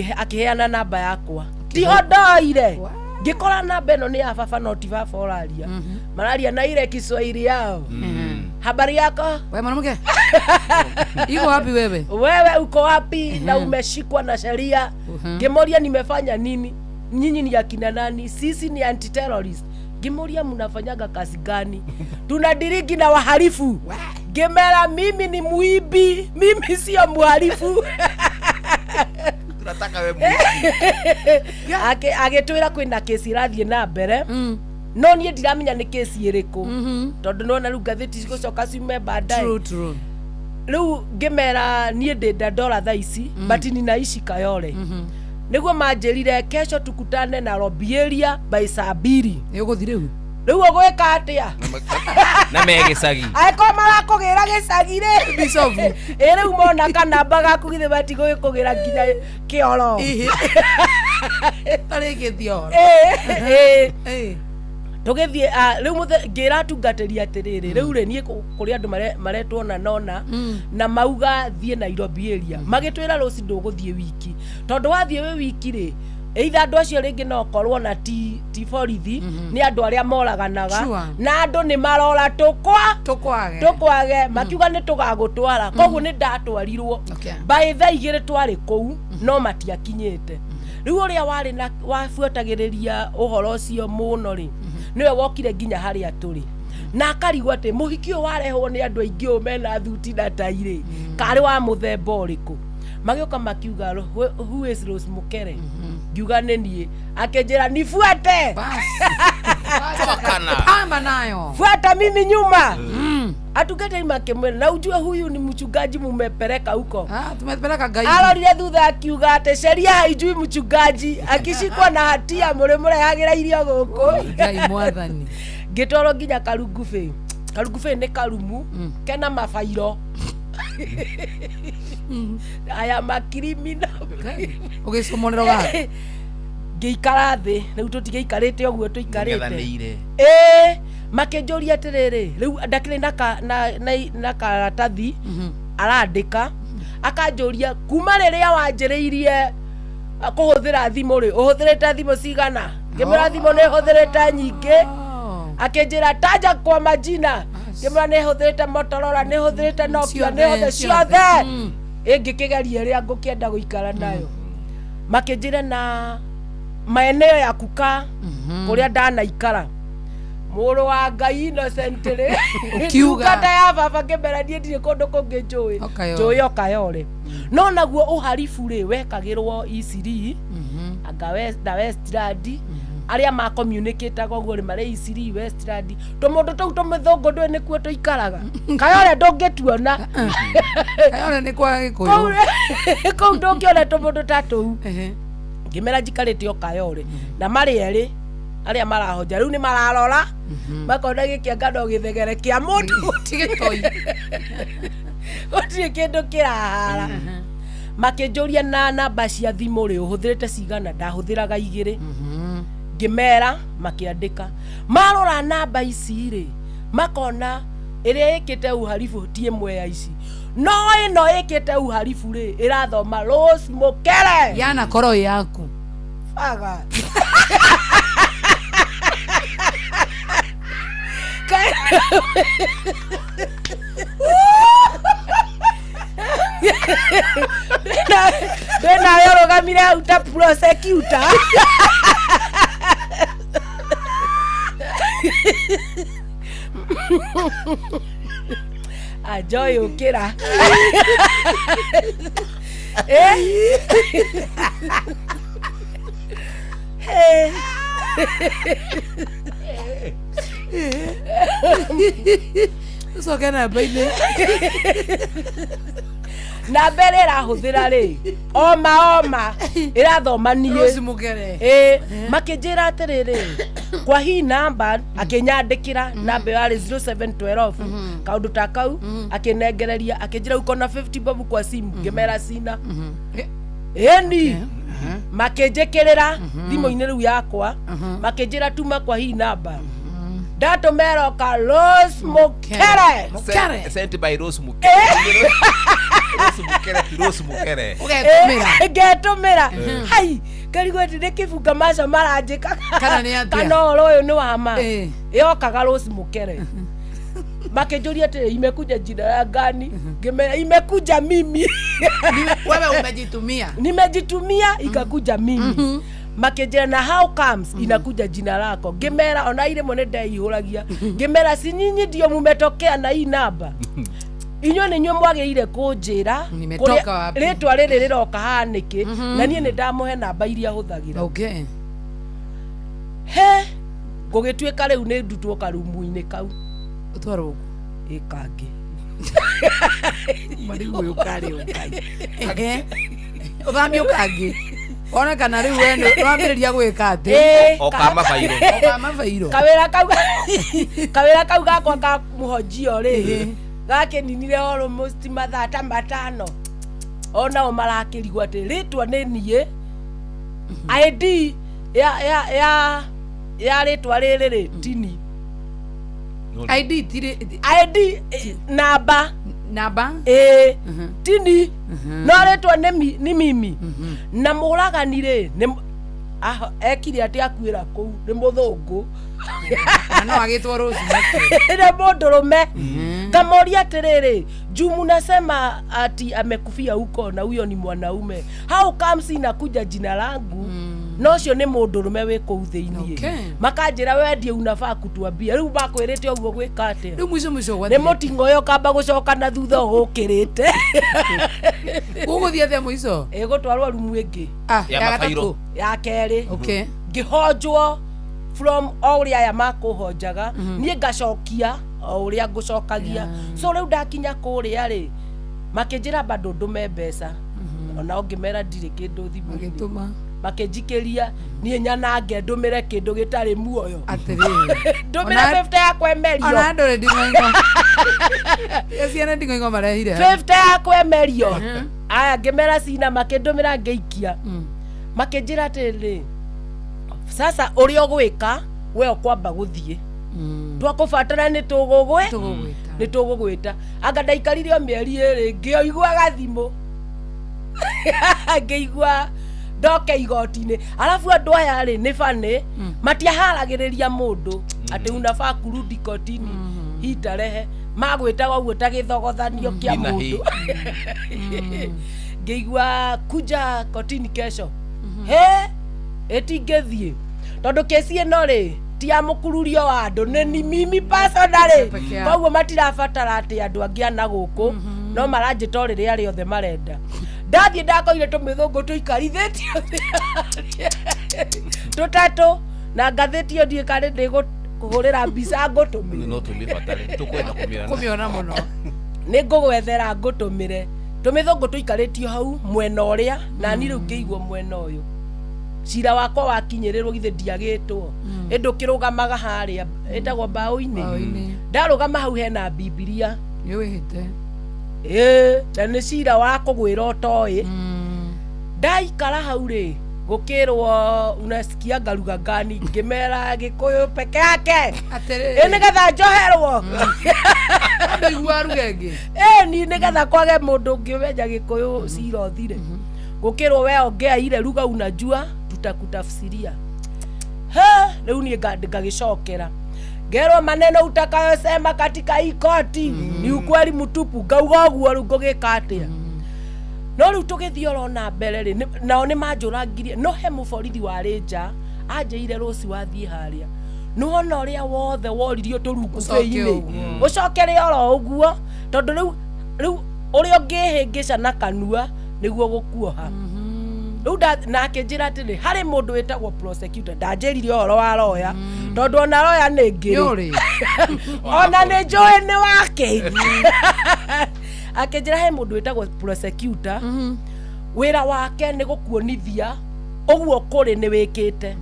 [SPEAKER 9] Akĩheana namba yakwa, tiho ndoire, ngĩkora namba ĩno nĩ ya baba, no ti baba ũraria, mararia na ile Kiswahili yao, "Habari yako?"
[SPEAKER 2] We mwanamke, iko wapi wewe?
[SPEAKER 9] "Wewe uko wapi na umeshikwa na sheria?" Ngĩmoria, "Nimefanya nini? Nyinyi ni akina nani?" "Sisi ni anti-terrorist." Ngĩmoria, "Mnafanyaga kazi gani?" "Tunadirigi na wahalifu." Ngĩmera, "Mimi ni muibi, mimi sio mhalifu."
[SPEAKER 4] Tunataka we mwizi.
[SPEAKER 9] Agĩtwĩra kwĩna kesi ĩrathiĩ na mbere, no niĩ ndiramenya nĩ kesi ĩrĩkũ, tondũ nona rĩu ngathĩti cigũcoka ciume baadaye.
[SPEAKER 2] True, true.
[SPEAKER 9] Rĩu ngĩmera niĩ ndĩ Dandora thaa ici, but ninaishi Kayole. Nĩguo manjĩrire kesho tukutane Nairobi area by saa 2.
[SPEAKER 2] Nĩ ũgũthi rĩu?
[SPEAKER 9] Rĩu ũgwĩka atĩa?
[SPEAKER 4] Na me gĩcagi.
[SPEAKER 9] Angĩkorwo marakũgĩra gĩcagi rĩ,
[SPEAKER 2] Bicobu.
[SPEAKER 9] Ĩ rĩu mona kanamba gaku githĩ matigũgĩkũgĩra nginya kĩoro?
[SPEAKER 2] Tarĩngĩ thioro.
[SPEAKER 9] Ĩ,
[SPEAKER 2] Ĩ.
[SPEAKER 9] Tũgĩthiĩ, rĩu ngĩra atungatĩri atĩrĩrĩ, rĩu rĩ niĩ kũrĩ andũ maretwo na nona na mauga thiĩ Nairobi area, magĩtwĩra rũci ndũgũthiĩ wiki, tondũ wathiĩ wĩ wiki rĩ, either andũ acio rĩngĩ no korwo na ti borithi, nĩ andũ arĩa moraganaga. Na andũ nĩ marora tũkwa
[SPEAKER 2] Tũkwage.
[SPEAKER 9] Tũkwage. Makiuga nĩ tũgagũtwara, koguo nĩ ndatwarirwo. By thaa 2 twarĩ kũu, no matiakinyĩte. Rĩu ũrĩa warĩ na wabuatagĩrĩria ũhoro ũcio mũno rĩ, nĩwe wokire nginya harĩa tũrĩ na akarigwo atĩ mũhiki ũyũ warehwo nĩ andũ aingĩ ũũ mena thuti na tai rĩ, karĩ wa mũthemba ũrĩkũ. Magĩũka makiuga, "Who is Rose Mukere?" Ngiuga nĩ niĩ. Akĩnjĩra, "Nifuate."
[SPEAKER 2] Bas.
[SPEAKER 4] Tokana.
[SPEAKER 2] Pamba nayo.
[SPEAKER 9] "Fuata mimi nyuma." Atungatĩri makĩmwĩra, "Na ujue huyu ni mchungaji mumepeleka huko."
[SPEAKER 2] Ah, tumepeleka gaidi.
[SPEAKER 9] Arorire thutha akiuga atĩ sheria haijui mchungaji, akishikwa na hatia mũrĩ mũrehagĩra irio gũkũ.
[SPEAKER 2] Ngai mwathani.
[SPEAKER 9] Ngĩtwarwo nginya Karungubĩ. Karungubĩ nĩ karumu kena mabairo aya makirimino.
[SPEAKER 2] Ũgĩcomorero gaka.
[SPEAKER 9] Ngĩikara thĩ, rĩu tũtigĩikarĩte ũguo tũikarĩte.
[SPEAKER 4] Ng'ethanĩire.
[SPEAKER 9] Ĩĩ, makĩnjũria atĩrĩrĩ, rĩu ndakĩrĩ na karatathi arandĩka, akanjũria, "Kuma rĩrĩa wanjĩrĩirie kũhũthĩra thimũ rĩ, ũhũthĩrĩte thimũ cigana?" Ngĩmwĩra thimũ nĩ hũthĩrĩte nyingĩ. Akĩnjĩra, "Taja kwa majina." Ngĩmwĩra nĩ hũthĩrĩte Motorola, nĩ hũthĩrĩte Nokia, nĩ hũthĩ ciothe, ĩngĩkĩgeria ĩrĩa ngũkĩenda gũikara nayo. Makĩnjĩra na maeneo ya kukaa, kũrĩa ndanaikara. Mũrũ wa Ngai Innocent rĩ,
[SPEAKER 2] Ũkiuga.
[SPEAKER 9] ndungata ya baba, ngĩmera niĩ ndirĩ kũndũ kũngĩ njũĩ.
[SPEAKER 2] Okayore.
[SPEAKER 9] Njũĩ Okayore, no naguo ũharibu rĩ wekagĩrwo Eastleigh anga na Westland. Arĩa ma communicataga ũguo rĩ, marĩ Eastleigh, Westland, tũmũndũ tũu tũmĩthũngũ ndũĩ nĩkuo tũikaraga. Kayore ndũngĩtuona.
[SPEAKER 2] Kayore nĩ kwa
[SPEAKER 9] kũu
[SPEAKER 2] Gĩkũyũ.
[SPEAKER 9] Kũu ndũngĩona tũmũndũ ta tũu. Ngĩmera njikarĩte o Kayore, na marĩ erĩ arĩa marahonja rĩu nĩ mararora makona gĩkĩanga no gĩthegere kĩa mũndũ.
[SPEAKER 2] Ti gĩtoi.
[SPEAKER 9] Gũtirĩ kĩndũ kĩrahara. Makĩnjũria na namba cia thimũ rĩ, ũhũthĩrĩte cigana? Ndahũthĩraga igĩrĩ. Ngĩmera, makĩandĩka. Marora namba ici rĩ, makona ĩrĩa ĩkĩte uharibu ti ĩmwe ya ici, no ĩno ĩkĩte uharibu rĩ, ĩrathoma Rose Mukere.
[SPEAKER 2] Yanakorwo ĩ yaku.
[SPEAKER 9] Baga. Ndĩnawe ũrũgamire hau ta prosecutor. Ajoy ũkĩra. Eh? Eh.
[SPEAKER 2] Ũcoke namba-inĩ.
[SPEAKER 9] Namba ĩrĩa ĩrahũthĩra rĩ, oma oma ĩrathoma niĩ.
[SPEAKER 2] Rose Mukere.
[SPEAKER 9] Ĩ, makĩnjĩra atĩrĩrĩ, kwa hii namba, akĩnyandĩkĩra namba ĩyo yarĩ 0712 kaũndũ ta kau, akĩnengereria, akĩnjĩra, "Uko na 50 bob kwa simu?" Ngĩmera sina. Ĩni makĩnjĩkĩrĩra thimũ-inĩ rĩu yakwa, makĩnjĩra, "Tuma kwa hii namba." Ndatũmera oka Rose Mukere.
[SPEAKER 2] Mukere.
[SPEAKER 4] Sent by Rose Mukere. Rose Mukere ti Rose Mukere.
[SPEAKER 2] Ũgetũmĩra.
[SPEAKER 9] Ngetũmĩra hai ngarigwo atĩ nĩ kĩbunga macio maranjĩka
[SPEAKER 2] Kana nĩ atĩa?
[SPEAKER 9] kana ũhoro ũyũ nĩ wa ma.
[SPEAKER 2] Eh.
[SPEAKER 9] Yokaga Rose Mukere makĩnjũria atĩrĩ, imekuja jina ya gani? Ngĩmera imekuja mimi.
[SPEAKER 2] Wewe umejitumia.
[SPEAKER 9] Nimejitumia ikakuja mimi. Makĩnjĩra na how comes inakuja jina lako? Ngĩmera ona irĩmwe nĩ ndeihũragia, ngĩmera si nyinyi ndio mumetokea na hii namba, inyuĩ nĩ inyuĩ mwagĩrĩire kũnjĩra
[SPEAKER 2] Nimetoka
[SPEAKER 9] kũrĩa-
[SPEAKER 2] wapi?
[SPEAKER 9] rĩtwa rĩrĩ rĩroka haha nĩkĩ, na niĩ nĩ ndamũhe namba iria hũthagĩra.
[SPEAKER 2] Okay.
[SPEAKER 9] He gũgĩtuĩka rĩu nĩ ndutwo karumu-inĩ kau.
[SPEAKER 2] Ũtwarwo
[SPEAKER 9] ĩ kangĩ.
[SPEAKER 2] Marigũ ũyũ karĩ ũkai. Ehe. Ũthamio kangĩ. Wone kana rĩu we nĩ wambĩrĩria gwĩka atĩ.
[SPEAKER 9] Ĩ,
[SPEAKER 4] O kama bairo.
[SPEAKER 2] Okama bairo.
[SPEAKER 9] Kawĩra kau gakwa ka mũhonjio rĩ gakĩninire almost mathaa ta 5, onao marakĩrigwo atĩ rĩtwa nĩ niĩ, ID ya rĩtwa rĩrĩ rĩ tini.
[SPEAKER 2] ID tirĩ
[SPEAKER 9] ID namba.
[SPEAKER 2] Namba.
[SPEAKER 9] Ĩ tini, no rĩtwa nĩ mimi na mũragani rĩ nĩ ekire atĩ akuĩra kũu nĩ mũthũngũ.
[SPEAKER 2] Na no agĩtwo Rose Mukere.
[SPEAKER 9] Nĩ mũndũrũme. Ngamoria atĩrĩrĩ, juu munasema ati amekufia huko na huyo ni mwanaume, how comes inakuja jina langu na ũcio nĩ mũndũrũme wĩ kũu thĩiniĩ?
[SPEAKER 2] Okay.
[SPEAKER 9] Makanjĩra we ndiĩ unafaa kutuambia rĩu makwĩrĩte ũguo gwĩka atĩa?
[SPEAKER 2] Rĩu mũico mũico
[SPEAKER 9] Nĩ
[SPEAKER 2] gwathiĩ.
[SPEAKER 9] mũting'oyo kamba gũcoka na thutha ũgũkĩrĩte.
[SPEAKER 2] Gũgũthiĩ atĩa mũico?
[SPEAKER 9] Ĩgũtwarwo rumu ĩngĩ.
[SPEAKER 2] Ah,
[SPEAKER 4] Ya
[SPEAKER 2] ya
[SPEAKER 4] mabairo.
[SPEAKER 2] gatatũ.
[SPEAKER 9] Ya kerĩ.
[SPEAKER 2] Okay.
[SPEAKER 9] Ngĩhonjwo from o ũrĩa aya makũhonjaga, niĩ ngacokia o ũrĩa ngũcokagia. So rĩu ndakinya kũrĩa rĩ, makĩnjĩra bado ndũme mbeca, onao ngĩmera ndirĩ kĩndũ thimũ-inĩ.
[SPEAKER 2] Magĩtũma.
[SPEAKER 9] Makĩnjikĩria niĩ nyanange ndũmĩre kĩndũ gĩtarĩ muoyo.
[SPEAKER 2] Atĩrĩrĩ.
[SPEAKER 9] Ndũmĩre 50 ya kwemerio.
[SPEAKER 2] Ona andũ rĩ nding'oing'o. Cia ciana nding'oing'o marehire.
[SPEAKER 9] 50 ya kwemerio aya ngĩmera cina, makĩndũmĩra ngĩikia. Makĩnjĩra atĩrĩrĩ, sasa ũrĩa ũgwĩka we ũkwamba gũthiĩ, twakũbatara nĩ tũgũgwĩ
[SPEAKER 2] Tũgũgwĩta.
[SPEAKER 9] Nĩ tũgũgwĩta. Anga ndaikarire o mĩeri 2 ngĩoigua gathimũ, ngĩigua ndoke igoti-inĩ. Arabu andũ aya rĩ nĩ bani, matiaharagĩrĩria mũndũ atĩ unafaa kurudi kotini hii tarehe, magwĩtaga ũguo ta gĩthogothanio kĩa
[SPEAKER 4] Hii na hii.
[SPEAKER 9] mũndũ. Ngĩigua kuja kotini kesho, he ĩtingĩthiĩ tondũ kesi ĩno rĩ ti ya mũkururio wa andũ, nĩ ni mimi personally.
[SPEAKER 2] Peke yako.
[SPEAKER 9] Koguo matirabatara atĩ andũ angĩ ana gũkũ no maranjĩta o rĩrĩa rĩothe marenda. Ndathiĩ ndakorire tũmĩthũngũ tũikarithĩtio tũtatũ na ngathĩti ĩyo ndiĩ kana ndĩgũkũhũrĩra mbica ngũtũmĩre.
[SPEAKER 4] No tũmĩbatare tũkwenda kũmĩona.
[SPEAKER 2] Kũmĩona mũno.
[SPEAKER 9] Nĩ ngũgwethera ngũtũmĩre. Tũmĩthũngũ tũikarĩtio hau mwena ũrĩa na niĩ rĩu ngĩigwo mwena ũyũ. Cira wakwa wakinyĩrĩrwo githĩ ndiagĩtwo ĩndĩ ũkĩrũgamaga harĩa ĩtagwo mbaũ-inĩ.
[SPEAKER 2] Mbaũ-inĩ.
[SPEAKER 9] Ndarũgama hau hena Bibilia.
[SPEAKER 2] Nĩ wĩhĩte.
[SPEAKER 9] Ĩĩ, na nĩ cira wa kũgwĩra ũtoĩ. Ndaikara hau rĩ gũkĩrwo unasikianga lugha gani? Ngĩmera Gĩkũyũ peke yake.
[SPEAKER 2] Atĩrĩrĩ.
[SPEAKER 9] Ĩ nĩgetha njoherwo.
[SPEAKER 2] Ndũigua ruga ĩngĩ.
[SPEAKER 9] Ĩ ni nĩgetha kwage mũndũ ũngĩ ũmenya Gĩkũyũ cira ũthire. Gũkĩrwo we ongea ile lugha unajua, tutakutafsiria. He rĩu niĩ ngagĩcokera ngerwo maneno utakayosema katika hii koti ni ukweli mtupu, ngauga ũguo. Rĩu ngũgĩka atĩa? No rĩu tũgĩthiĩ oro na mbere rĩ, nao nĩ manjũrangirie, no he mũborithi warĩ nja anjĩire rũci wathiĩ harĩa nĩwona ũrĩa wothe woririo
[SPEAKER 2] Ũcoke
[SPEAKER 9] tũrungubĩ-inĩ
[SPEAKER 2] ũguo.
[SPEAKER 9] ũcokere oro ũguo tondũ rĩu ũrĩa ũngĩhĩngĩca na kanua nĩguo gũkuoha rĩu na akĩnjĩra atĩrĩ harĩ mũndũ wĩtagwo prosecutor ndanjĩrire ũhoro wa roya tondũ ona roya nĩ ngĩrĩ.
[SPEAKER 2] Nĩũrĩ.
[SPEAKER 9] Ona nĩ njũĩ nĩ wake. Akĩnjĩra he mũndũ wĩtagwo prosecutor, wĩra wake nĩ gũkuonithia ũguo kũrĩ nĩ wĩkĩte,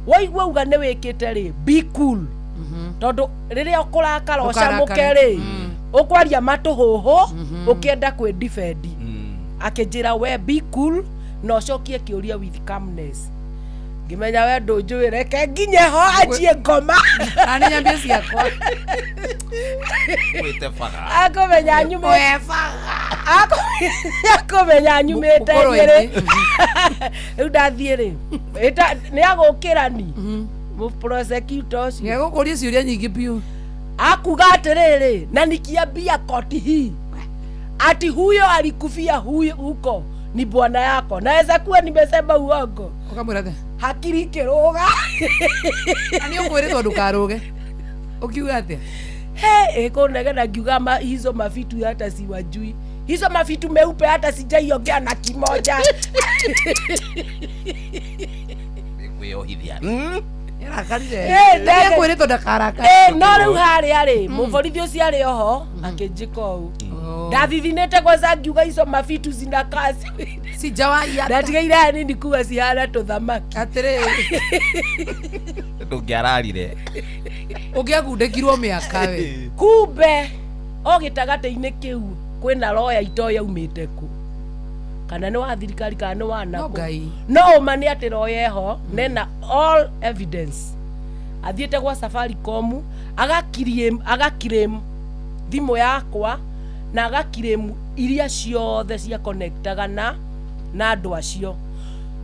[SPEAKER 9] waigua uga nĩ wĩkĩte rĩ, be cool tondũ rĩrĩa ũkũrakara ũcamũke rĩ ũkwaria matũhũhũ ũkĩenda kwĩ defend. Akĩnjĩra we be cool na ũcokie kĩũria with calmness. Ngĩmenya we ndũnjũĩ, reke nginye ho anjie ngoma.
[SPEAKER 2] Na nĩ nyambie ciakwa.
[SPEAKER 4] Wĩte baga.
[SPEAKER 9] Akũmenya nyumĩte, akũmenya nyumĩte
[SPEAKER 2] Mũkũrũ-inĩ.
[SPEAKER 9] Nyĩrĩ. Rĩu ndathiĩ rĩ, nĩ agũkĩra ni mũprosecutor ũcio.
[SPEAKER 2] Nĩegũkũria ciũria nyingĩ biũ.
[SPEAKER 9] Akuga atĩrĩrĩ, na nikiambia koti hii ati huyo alikufia huyo huko ni bwana yako, naweza kuwa nimesema uongo.
[SPEAKER 2] Ũkamwĩra atĩa?
[SPEAKER 9] Hakiri ikĩrũga.
[SPEAKER 2] Na nĩ ũkwĩrĩtwo ndũkarũge, ũkiuga atĩa?
[SPEAKER 9] He ĩkũnegena ngiuga hizo mavitu hata siwajui, hizo mavitu meupe hata sijaiongea na kimoja.
[SPEAKER 4] Kwĩyohithia.
[SPEAKER 2] Nĩarakarire.
[SPEAKER 9] Eh, ndege.
[SPEAKER 2] Nĩekwĩrĩtwo ndakarakare.
[SPEAKER 9] Eh, no rĩu harĩa rĩ, mũborithi ũcio arĩ oho akĩnjĩka ũũ, ndathithinĩte kwanza ngiuga hizo mavitu zinakaa
[SPEAKER 2] Sijawahi hata.
[SPEAKER 9] Ndatigaire hanini kuga cihana tũthamaki.
[SPEAKER 2] Atĩrĩrĩ.
[SPEAKER 4] Ndũngĩararire.
[SPEAKER 2] Ũngĩagundĩkirwo mĩaka we.
[SPEAKER 9] Kumbe o gĩtagatĩ-inĩ kĩu kwĩna roya ito yaumĩte kũ, kana nĩ wa thirikari kana nĩ wa
[SPEAKER 2] No
[SPEAKER 9] nakũ.
[SPEAKER 2] Ngai.
[SPEAKER 9] No ũma nĩ atĩ roya ĩho nena all evidence, athiĩte gwa Safaricom agakirĩm thimũ yakwa na agakirĩm iria ciothe cia connectaga na andũ acio.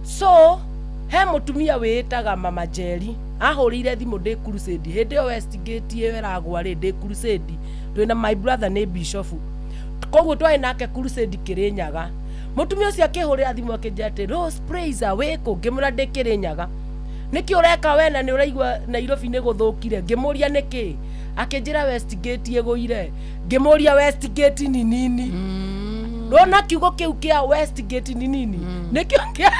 [SPEAKER 9] So he mũtumia wĩĩtaga Mama Njeri ahũrĩire thimũ ndĩ crusade hĩndĩ ĩyo Westgate ĩyo ĩragwa rĩ, ndĩ crusade twĩna my brother nĩ bishop, koguo twarĩ nake crusade Kĩrĩnyaga. Mũtumia ũcio akĩhũrĩra thimũ akĩnjĩra atĩ Rose Praiser wĩkũ, ngĩmwĩra ndĩ Kĩrĩnyaga. Nĩkĩ ũreka we na nĩ ũraigua Nairobi nĩ gũthũkire? Ngĩmũria nĩkĩ, akĩnjĩra Westgate ĩgũire. Ngĩmũria Westgate ni nini? Rona kiugo kĩu kĩa Westgate ni nini nĩkĩo kĩa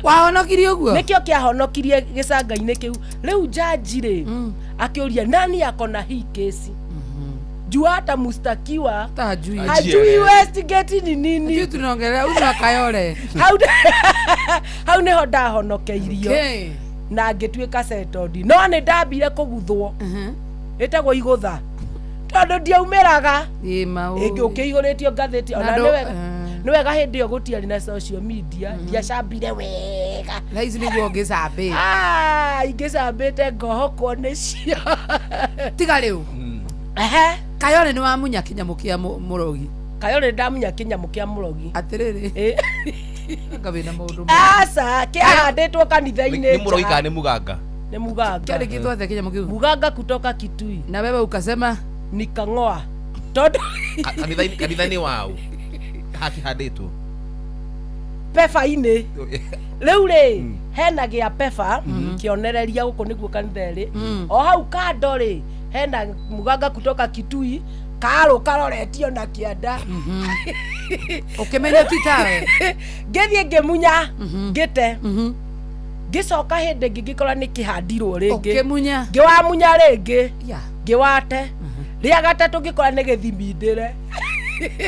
[SPEAKER 2] Wahonokirie ũguo?
[SPEAKER 9] Nĩkĩo kĩahonokirie gĩcanga-inĩ kĩu. Rĩu jaji rĩ akĩũria nani akona hii kesi, juu hata mustakiwa
[SPEAKER 2] Hata hajui.
[SPEAKER 9] Hajui Westgate ni nini.
[SPEAKER 2] Hajui tunaongelea huyu wa Kayole.
[SPEAKER 9] Hau nĩho ndahonokeirio.
[SPEAKER 2] Okay.
[SPEAKER 9] Na ngĩtuĩka settled, no nĩ ndambire kũguthwo, ĩtagwo igũtha, tondũ ndiaumĩraga.
[SPEAKER 2] Ĩ maũ.
[SPEAKER 9] Ĩngĩ ũkĩihũrĩtio ngathĩti ona
[SPEAKER 2] Na
[SPEAKER 9] nĩ
[SPEAKER 2] ndũ-
[SPEAKER 9] wega, nĩ wega hĩndĩ ĩyo gũtiarĩ na social media, ndiacambire wega.
[SPEAKER 2] Thaa ici nĩguo ũngĩcambĩte.
[SPEAKER 9] Ah, ingĩcambĩte ngohokwo nĩcio.
[SPEAKER 2] Tiga rĩu.
[SPEAKER 9] Ehe.
[SPEAKER 2] Kayole nĩ wamunya kĩnyamũ kĩa mũrogi.
[SPEAKER 9] Kayole ndamunya kĩnyamũ kĩa mũrogi.
[SPEAKER 2] Atĩrĩrĩ.
[SPEAKER 9] Ĩ.
[SPEAKER 2] Anga wĩna maũndũ.
[SPEAKER 9] Aca, kĩahandĩtwo kanitha-inĩ.
[SPEAKER 4] Nĩ mũrogi
[SPEAKER 9] nja.
[SPEAKER 4] kana nĩ mũganga?
[SPEAKER 9] Nĩ muganga.
[SPEAKER 2] Kĩandĩkĩtwo atĩa kĩnyamũ kĩu?
[SPEAKER 9] Muganga kutoka Kitui.
[SPEAKER 2] Na wewe ukasema
[SPEAKER 9] nikang'oa tondũ
[SPEAKER 4] Kanitha-inĩ wau hakĩhandĩtwo?
[SPEAKER 9] Peba-inĩ rĩu rĩ hena gĩa peba kĩonereria gũkũ nĩguo kanitha ĩrĩ o hau kando rĩ hena muganga kutoka Kitui karũ karoretio na kĩanda.
[SPEAKER 2] Ũkĩmenya ti tawe.
[SPEAKER 9] Ngĩthiĩ ngĩmunya ngĩte, ngĩcoka hĩndĩ ĩngĩ ngĩkora nĩ kĩhandirwo rĩngĩ.
[SPEAKER 2] Ũkĩmunya.
[SPEAKER 9] Ngĩwamunya rĩngĩ.
[SPEAKER 2] Ya.
[SPEAKER 9] Ngĩwate rĩa gatatũ ngĩkora nĩ gĩthimindĩre.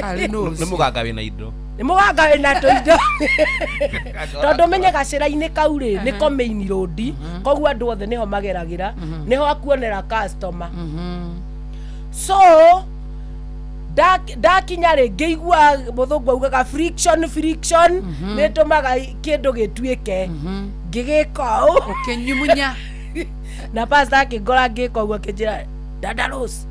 [SPEAKER 2] Arĩ nũ
[SPEAKER 4] Nĩ
[SPEAKER 2] ũcio?
[SPEAKER 4] mũganga wĩna indo.
[SPEAKER 9] Nĩ mũganga wĩna tũindo, tondũ menye gacĩra-inĩ kau rĩ nĩko main road, koguo andũ othe nĩho mageragĩra, nĩho akuonera customer. So ndakinya rĩ ngĩigua mũthũngũ augaga friction, friction nĩ ĩtũmaga kĩndũ gĩtuĩke, ngĩgĩka ũũ.
[SPEAKER 2] Ũkĩnyumunya.
[SPEAKER 9] Na pastor akĩngora ngĩka ũguo akĩnjĩra dada Rose,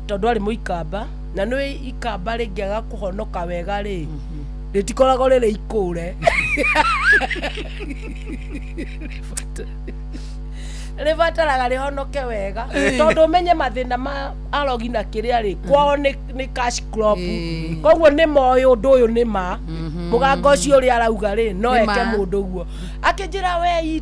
[SPEAKER 9] tondũ arĩ mũikamba na nĩ ikamba rĩngĩaga kũhonoka wega rĩ rĩtikoragwo rĩrĩ ikũre, rĩbataraga rĩhonoke wega, tondũ ũmenye mathĩna ma arogi na kĩrĩa rĩ kwao nĩ cash crop. Koguo nĩ moĩ ũndũ ũyũ nĩ ma mũganga ũcio ũrĩa arauga rĩ no
[SPEAKER 2] Nĩ ma.
[SPEAKER 9] eke mũndũ ũguo. Akĩnjĩra we hii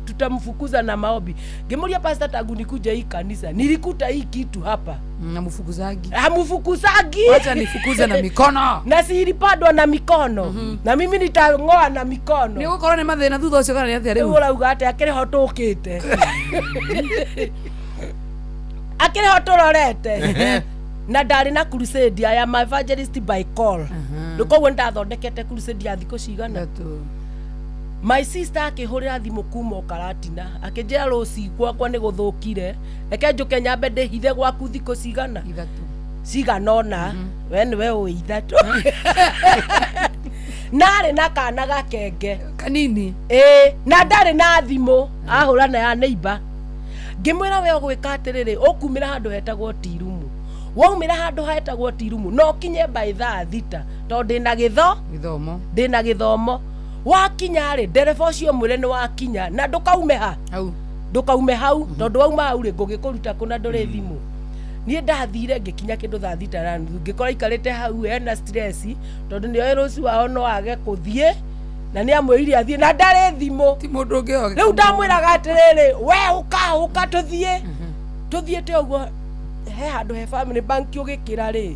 [SPEAKER 9] tutamfukuza na maombi. Ngĩmũria pastor, tangu nikuje hii kanisa nilikuta hii kitu hapa.
[SPEAKER 2] Na mfukuzagi.
[SPEAKER 9] Hamfukuzagi.
[SPEAKER 2] Wacha nifukuze na mikono.
[SPEAKER 9] Na si ilipandwa na mikono, na mimi nitang'oa na mikono.
[SPEAKER 2] Nĩ gũkorwo nĩ mathĩna thutha ũcio kana nĩ atĩa
[SPEAKER 9] Rĩu
[SPEAKER 2] rĩu?
[SPEAKER 9] ũrauga atĩ akĩrĩ ho tũkĩte, akĩrĩ ho tũrorete na ndarĩ na crusade. I am evangelist by call. Rĩu koguo nĩndathondekete crusade ya thikũ cigana.
[SPEAKER 2] Ithatũ.
[SPEAKER 9] My sister akĩhũrĩra thimũ kuma o Karatina akĩnjĩra rũci gwakwa nĩ gũthũkire, reke njũke nyambe ndĩhithe gwaku thikũ cigana.
[SPEAKER 2] Ithatũ.
[SPEAKER 9] Cigana ũna, we nĩwe ũĩ ithatũ. Narĩ na kana gakenge
[SPEAKER 2] Kanini.
[SPEAKER 9] Ĩĩ, na ndarĩ na thimũ, ahũra na ya neighbor. Ngĩmwĩra we ũgwĩka atĩrĩrĩ, ũkumĩra handũ hetagwo tirumu, waumĩra handũ hetagwo tirumu no ũkinye by 6:00, tondũ ndĩna gĩtho
[SPEAKER 2] Gĩthomo.
[SPEAKER 9] Ndĩna gĩthomo. Wakinya rĩ, ndereba ũcio mwĩre nĩ wakinya na ndũkaume ha
[SPEAKER 2] hau,
[SPEAKER 9] ndũkaume hau, tondũ wauma hau rĩ, ngũgĩkũruta kũ na ndũrĩ thimũ. Niĩ ndathire ngĩkinya kĩndũ 6:30, ngĩkora ikarĩte hau ena stress, tondũ nĩoĩ rũciũ wao no age kũthiĩ na nĩ amwĩrire athiĩ na ndarĩ thimũ.
[SPEAKER 2] Ti mũndũ ũngĩ.
[SPEAKER 9] Rĩu ndamwĩraga atĩrĩrĩ, we ũka ũka tũthiĩ. Tũthiĩte ũguo, he handũ he Family Bank ũgĩkĩra rĩ,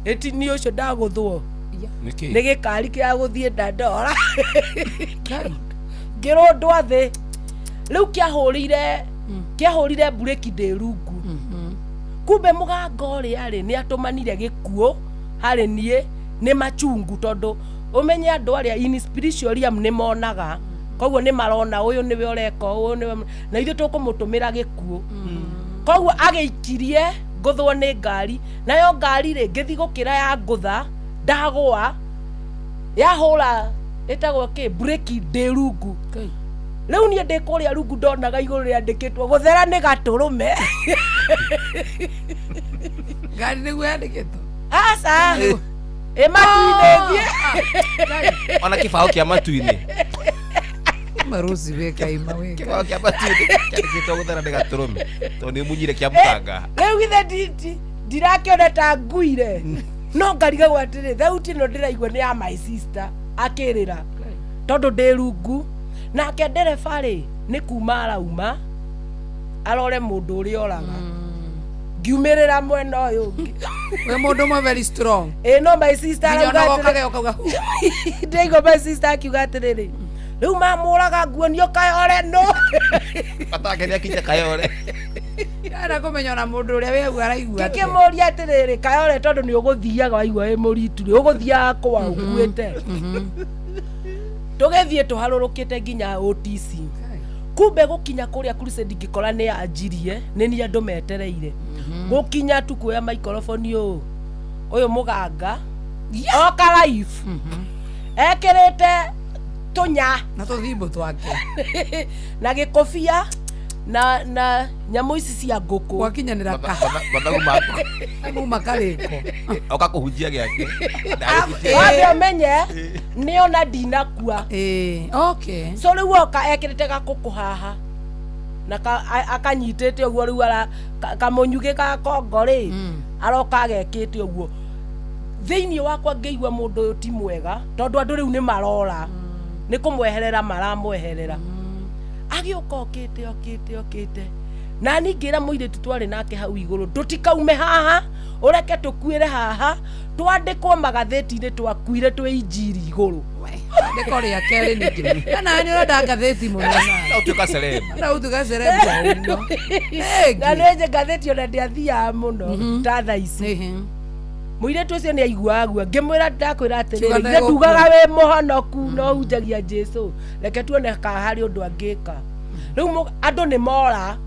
[SPEAKER 9] ĩti niĩ ũcio ndagũthwo
[SPEAKER 4] Nĩkĩ?
[SPEAKER 9] Nĩ gĩkari kĩa gũthiĩ Dandora, ngĩrũndwo thĩ. Rĩu kĩahũrire mburĩki ndĩ rungu. Kumbe mũganga ũrĩa rĩ, nĩ atũmanire gĩkuũ harĩ niĩ nĩ machungu, tondũ ũmenye andũ arĩa in spiritual realm nĩ monaga, koguo nĩ marona ũyũ nĩwe ũreka ũũ, nĩwe, na ithuĩ tũkũmũtũmĩra gĩkuũ. Koguo agĩikirie ngũthwo nĩ ngari, nayo ngari rĩ, ngĩthiĩ gũkĩra ya ngũtha, ndagũa, yahũra ĩtagwo kĩ breki ndĩ rungu. Rĩu niĩ ndĩ kũrĩa rungu, ndonaga igũrũ rĩandĩkĩtwo gũthera nĩ gatũrũme.
[SPEAKER 2] Ngari nĩguo yandĩkĩtwo?
[SPEAKER 9] Aca, ĩ matu-inĩ thiĩ.
[SPEAKER 4] Ona kĩbaũ kĩa matu-inĩ.
[SPEAKER 2] Marusi wekaima weka.
[SPEAKER 4] Kĩbaũ kĩa matu-inĩ kĩandĩkĩtwo gũthera nĩ gatũrũme, tondũ nĩ munyire kĩa mũganga.
[SPEAKER 9] Rĩu githe ndirakĩona ta nguire, no ngarigagwo atĩrĩ, thauti ĩno ndĩraigua nĩ ya my sister akĩrĩra, tondũ ndĩ rungu. Nake ndereba rĩ, nĩ kuma arauma arore mũndũ ũrĩa oraga, ngiumĩrĩra mwena ũyũ ũngĩ.
[SPEAKER 2] We mũndũ ũmwe very strong.
[SPEAKER 9] Ĩ, no my sister
[SPEAKER 2] nginya
[SPEAKER 9] arauga
[SPEAKER 2] ona
[SPEAKER 9] atĩrĩ-
[SPEAKER 2] gokage ũkauga hu.
[SPEAKER 9] Ndaigua my sister akiuga atĩrĩrĩ, rĩu mamũraga nguonio kayore no
[SPEAKER 4] Batake nĩ akinya kayore.
[SPEAKER 2] Ndĩrenda kũmenya ona mũndũ ũrĩa wĩ hau araigua atĩa.
[SPEAKER 9] Ngĩkĩmũria atĩrĩrĩ, kayore, tondũ nĩ ũgũthiaga waigua wĩ mũritu rĩ, ũgũthiaga kwa ũkuĩte? Tũgĩthiĩ tũharũrũkĩte nginya OTC. Kumbe gũkinya kũrĩa crusade, ngĩkora nĩ yanjirie, nĩ niĩ andũ metereire. Gũkinya tu kuoya microphone, ũũ ũyũ mũganga oka live ekĩrĩte tũnya
[SPEAKER 2] na tũthimbo twake
[SPEAKER 9] na gĩkobia na nyamũ ici cia ngũkũ.
[SPEAKER 2] Gwakinyanĩra ka
[SPEAKER 4] Mathagu maku.
[SPEAKER 2] Mauma karĩko.
[SPEAKER 4] Oka kũhunjia gĩake.
[SPEAKER 9] Wambe ũmenye nĩona ndinakua.
[SPEAKER 2] Ĩĩ, okay.
[SPEAKER 9] So rĩu oka ekĩrĩte gakũkũ haha na akanyitĩte ũguo, rĩu ara kamũnyugĩ ka kongo rĩ, aroka agekĩte ũguo. Thĩinĩ wakwa ngĩigua mũndũ ũyũ ti mwega, tondũ andũ rĩu nĩ marora, nĩ kũmweherera maramweherera. Agĩũka okĩte okĩte okĩte, na niĩ ngĩra mũirĩtu twarĩ nake hau igũrũ, ndũtikaume haha, ũreke tũkuĩre haha, twandĩkwo magathĩti-inĩ twakuire twĩ injiri igũrũ.
[SPEAKER 2] Andĩko rĩa kerĩ ningĩ kana nĩ ũrenda ngathĩti mũno
[SPEAKER 4] na ũtuĩka celeb.
[SPEAKER 2] Na ũtuĩka celeb o ũguo.
[SPEAKER 9] Na nĩ ngathĩti ona ndĩathiaga mũno ta thaa ici. Mũirĩtu ũcio nĩ aiguaga guo, ngĩmwĩra, ndakwĩra atĩrĩrĩ,
[SPEAKER 2] Kiuga
[SPEAKER 9] ithe
[SPEAKER 2] ndegũkua.
[SPEAKER 9] ndugaga wĩ mũhonoku no hunjagia Jesu, reke tuone kana harĩ ũndũ angĩka. Rĩu andũ nĩ mora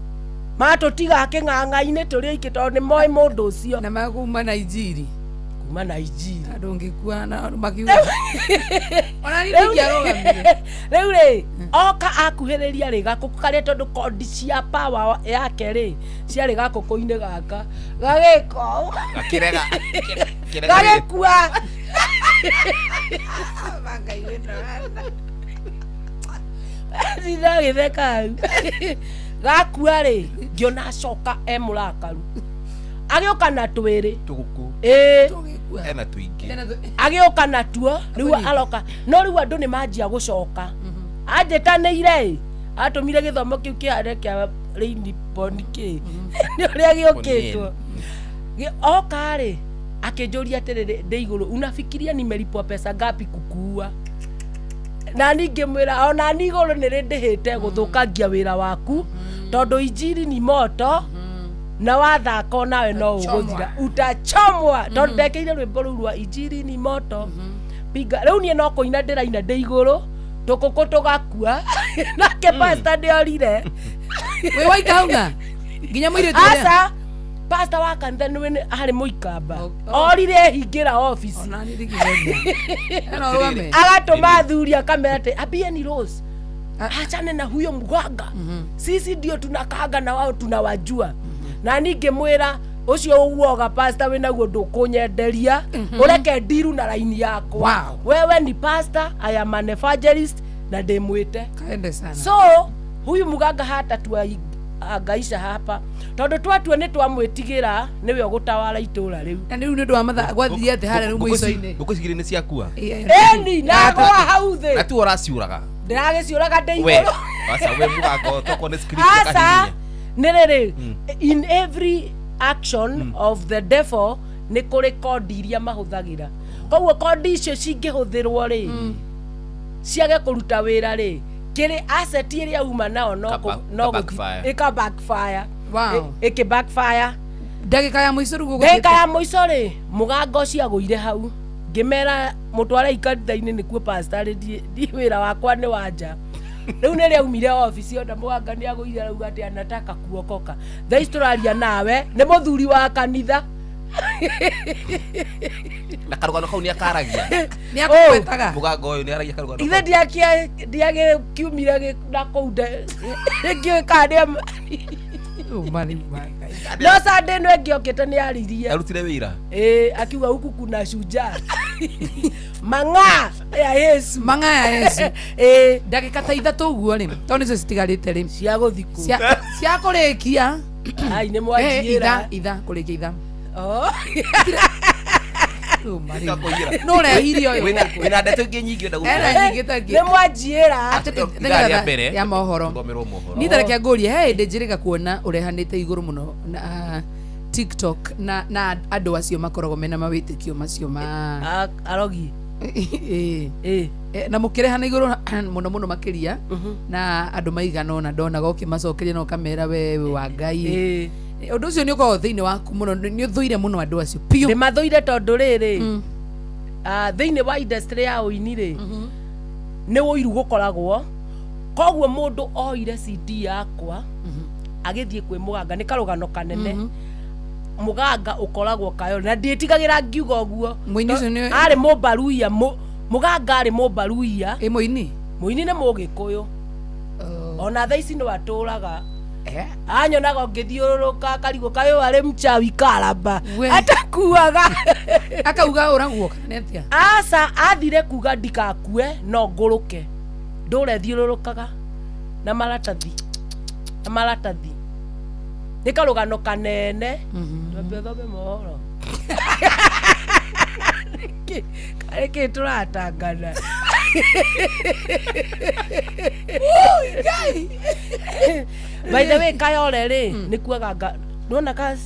[SPEAKER 9] matũtiga kĩng'ang'a-inĩ tũrĩ oiki, tondũ nĩ moĩ mũndũ ũcio.
[SPEAKER 2] Na makuma na injiri.
[SPEAKER 9] Kuma na injiri.
[SPEAKER 2] Andũ ngĩkua na makiuga ona niĩ ndingĩarũgamire.
[SPEAKER 9] Rĩu rĩ, oka akuhĩrĩria rĩ, gakũkũ karĩa, tondũ kondi cia power yake rĩ ciarĩ gakũkũ-inĩ gaka, gagĩka ũũ.
[SPEAKER 4] Gakĩrega. Kĩrega.
[SPEAKER 9] Gagĩkua. Ndagĩtheka hau. Gakua rĩ, ngĩona acoka e mũrakaru, agĩũka na twĩrĩ
[SPEAKER 4] tũgũkũ.
[SPEAKER 9] Ĩĩ.
[SPEAKER 4] Ena tũingĩ.
[SPEAKER 9] Agĩũka natuo rĩu aroka, no rĩu andũ nĩ manjia gũcoka anjĩtanĩire ĩ, atũmire gĩthomo kĩu kĩhane kĩa rĩini boni kĩ nĩ ũrĩa gĩũkĩtwo. Oka rĩ, akĩnjũria atĩrĩrĩ ndĩ igũrũ, unafikiria nimelipwa pesa ngapi kukuua? Na ni ngĩmwĩra ona ni igũrũ nĩ rĩ ndĩhĩte gũthũkangia wĩra waku, tondũ injiri ni moto na wathaka onawe no ũgũthira, utachomwa, tondũ ndekĩire rwĩmbo rũu rwa injiri ni moto pinga. Rĩu niĩ no kũina ndĩraina ndĩ igũrũ, tũkũkũ tũgakua, nake pastor nĩorire.
[SPEAKER 2] Wĩ waika hau na nginya mũirĩtu ũrĩa
[SPEAKER 9] Aca, Pastor wa kanitha nĩwe harĩ mũikamba.
[SPEAKER 2] Oh.
[SPEAKER 9] Orire ehingĩra obici.
[SPEAKER 2] Ona nĩ ndigithania. Eno rũgame.
[SPEAKER 9] Agatũma athuri akamera atĩ ambieni Rose achane na huyo mganga, sisi ndio tunakanga na wao tunawajua. Na ningĩ mwĩra ũcio uoga pastor wĩnaguo ndũkũnyenderia, ũreke ndiru na raini yakwa.
[SPEAKER 2] Wow.
[SPEAKER 9] Wewe ni pastor, I am an evangelist na ndĩmwĩte.
[SPEAKER 2] Kaende sana.
[SPEAKER 9] So huyu muganga hata tuangaisha hapa tondu twatua nĩ twamwĩtigĩra nĩwe ũgũtawara itũra rĩu.
[SPEAKER 2] Na rĩu nĩ ũndũ wa mathaa gwathiĩ atĩ harĩa rĩu mũico-inĩ.
[SPEAKER 4] Ngũkũ cigĩrĩ nĩ ciakua.
[SPEAKER 9] Eni nagwa hau
[SPEAKER 4] Na
[SPEAKER 9] thĩ.
[SPEAKER 4] tu ũraciũraga.
[SPEAKER 9] Ndĩragĩciũraga ndĩ
[SPEAKER 4] We
[SPEAKER 9] igũrũ.
[SPEAKER 4] aca we mũgambo toko nĩ script
[SPEAKER 9] Asa
[SPEAKER 4] kahihinya.
[SPEAKER 9] nĩ rĩrĩ, in every action of the devil nĩ kũrĩ kondi iria mahũthagĩra, koguo kondi icio cingĩhũthĩrwo rĩ ciage kũruta wĩra rĩ kĩrĩ asset ĩrĩa uma nao no
[SPEAKER 4] Ka
[SPEAKER 9] no
[SPEAKER 4] ka backfire.
[SPEAKER 9] ĩka backfire.
[SPEAKER 2] Wow.
[SPEAKER 9] Ĩkĩ backfire.
[SPEAKER 2] Ndagĩka ya mũico rĩu gũgũthiĩ
[SPEAKER 9] Ndagĩka ya mũico rĩ mũgango ũcio agũire hau ngĩmera mũtware ikanitha-inĩ nĩkuo pastor rĩ ndi wĩra wakwa nĩ wanja rĩu nĩ rĩaumire obici ona mũganga nĩ agũire arauga atĩ anataka kuokoka. Thaa ici tũraria nawe nĩ mũthuri wa kanitha.
[SPEAKER 4] Na karũgano kau nĩ akaragia.
[SPEAKER 2] Nĩ akũgwetaga.
[SPEAKER 4] Mũgambo ũyũ nĩ aragia karũgano
[SPEAKER 9] Ithe
[SPEAKER 4] kau.
[SPEAKER 9] ndiagĩkiumire na kũu ngĩũĩ kana nĩ
[SPEAKER 2] Uma nĩ uma Ngai.
[SPEAKER 9] no Sunday ĩno ĩngĩ okĩte nĩ aririe.
[SPEAKER 4] Arutire wĩra.
[SPEAKER 9] Ĩĩ, akiuga huku kuna shujaa mang'aa ya Yesu.
[SPEAKER 2] Mang'a ya Yesu.
[SPEAKER 9] Ĩĩ.
[SPEAKER 2] Ndagĩka ta ithatũ ũguo rĩ tondũ nĩcio citigarĩte rĩ
[SPEAKER 9] cia gũthikũ
[SPEAKER 2] cia kũrĩkia.
[SPEAKER 9] Ai nĩ
[SPEAKER 2] Eh,
[SPEAKER 9] mwanjĩra.
[SPEAKER 2] itha itha kũrĩkia itha.
[SPEAKER 9] Oh.
[SPEAKER 2] Uma rĩu.
[SPEAKER 4] Ũkakũiyĩra.
[SPEAKER 2] No ũrehirie ũyũ.
[SPEAKER 4] Wĩna ndeto ingĩ nyingĩ ũrenda
[SPEAKER 2] Ena
[SPEAKER 4] gũkwĩra.
[SPEAKER 2] nyingĩ ta ingĩ.
[SPEAKER 9] Nĩ mwanjĩra.
[SPEAKER 2] Atĩ-
[SPEAKER 4] Ithaa rĩa mbere
[SPEAKER 2] ya mohoro.
[SPEAKER 4] Tũthomerwo mohoro.
[SPEAKER 2] Niĩ tareke ngũrie he hĩndĩ njĩrĩga kuona ũrehanĩte igũrũ mũno na TikTok na andũ acio makoragwo mena mawĩtĩkio macio ma
[SPEAKER 9] Arogi.
[SPEAKER 2] Ĩĩ.
[SPEAKER 9] Ĩĩ.
[SPEAKER 2] Na mũkĩrehana igũrũ mũno mũno makĩria na andũ maigana ũna ndonaga ũkĩmacokeria na ũkamera we wĩ wa Ngai.
[SPEAKER 9] Ĩĩ.
[SPEAKER 2] Ũndũ ũcio nĩ ũkoragwo thĩinĩ waku mũno, nĩ ũthũire mũno andũ acio biũ.
[SPEAKER 9] Ndĩmathũire tondũ rĩrĩ thĩinĩ wa industry ya ũini rĩ nĩ ũiru gũkoragwo, koguo mũndũ oire CD yakwa agĩthiĩ kwĩ mũganga nĩ karũgano kanene. Mũganga ũkoragwo kayo na ndiĩtigagĩra ngiuga ũguo.
[SPEAKER 2] Mũini ũcio nĩ-
[SPEAKER 9] Arĩ mũmbaruia mũganga arĩ mũmbaruia.
[SPEAKER 2] Ĩ mũini?
[SPEAKER 9] Mũini nĩ mũgĩkũyũ ona thaa ici no atũraga anyonaga ũngĩthiũrũrũka karigũ kayũ arĩ mchawi karamba
[SPEAKER 2] We.
[SPEAKER 9] atakuaga.
[SPEAKER 2] Akauga ũragwo kana nĩ atĩa?
[SPEAKER 9] Aca athire kuga ndikakue no ngũrũke ndũre thiũrũrũkaga na maratathi na maratathi nĩ karũgano kanene. Twambe ũthome mohoro karĩ kĩ tũratangana. By the way kayore rĩ nĩ kuaga nona ka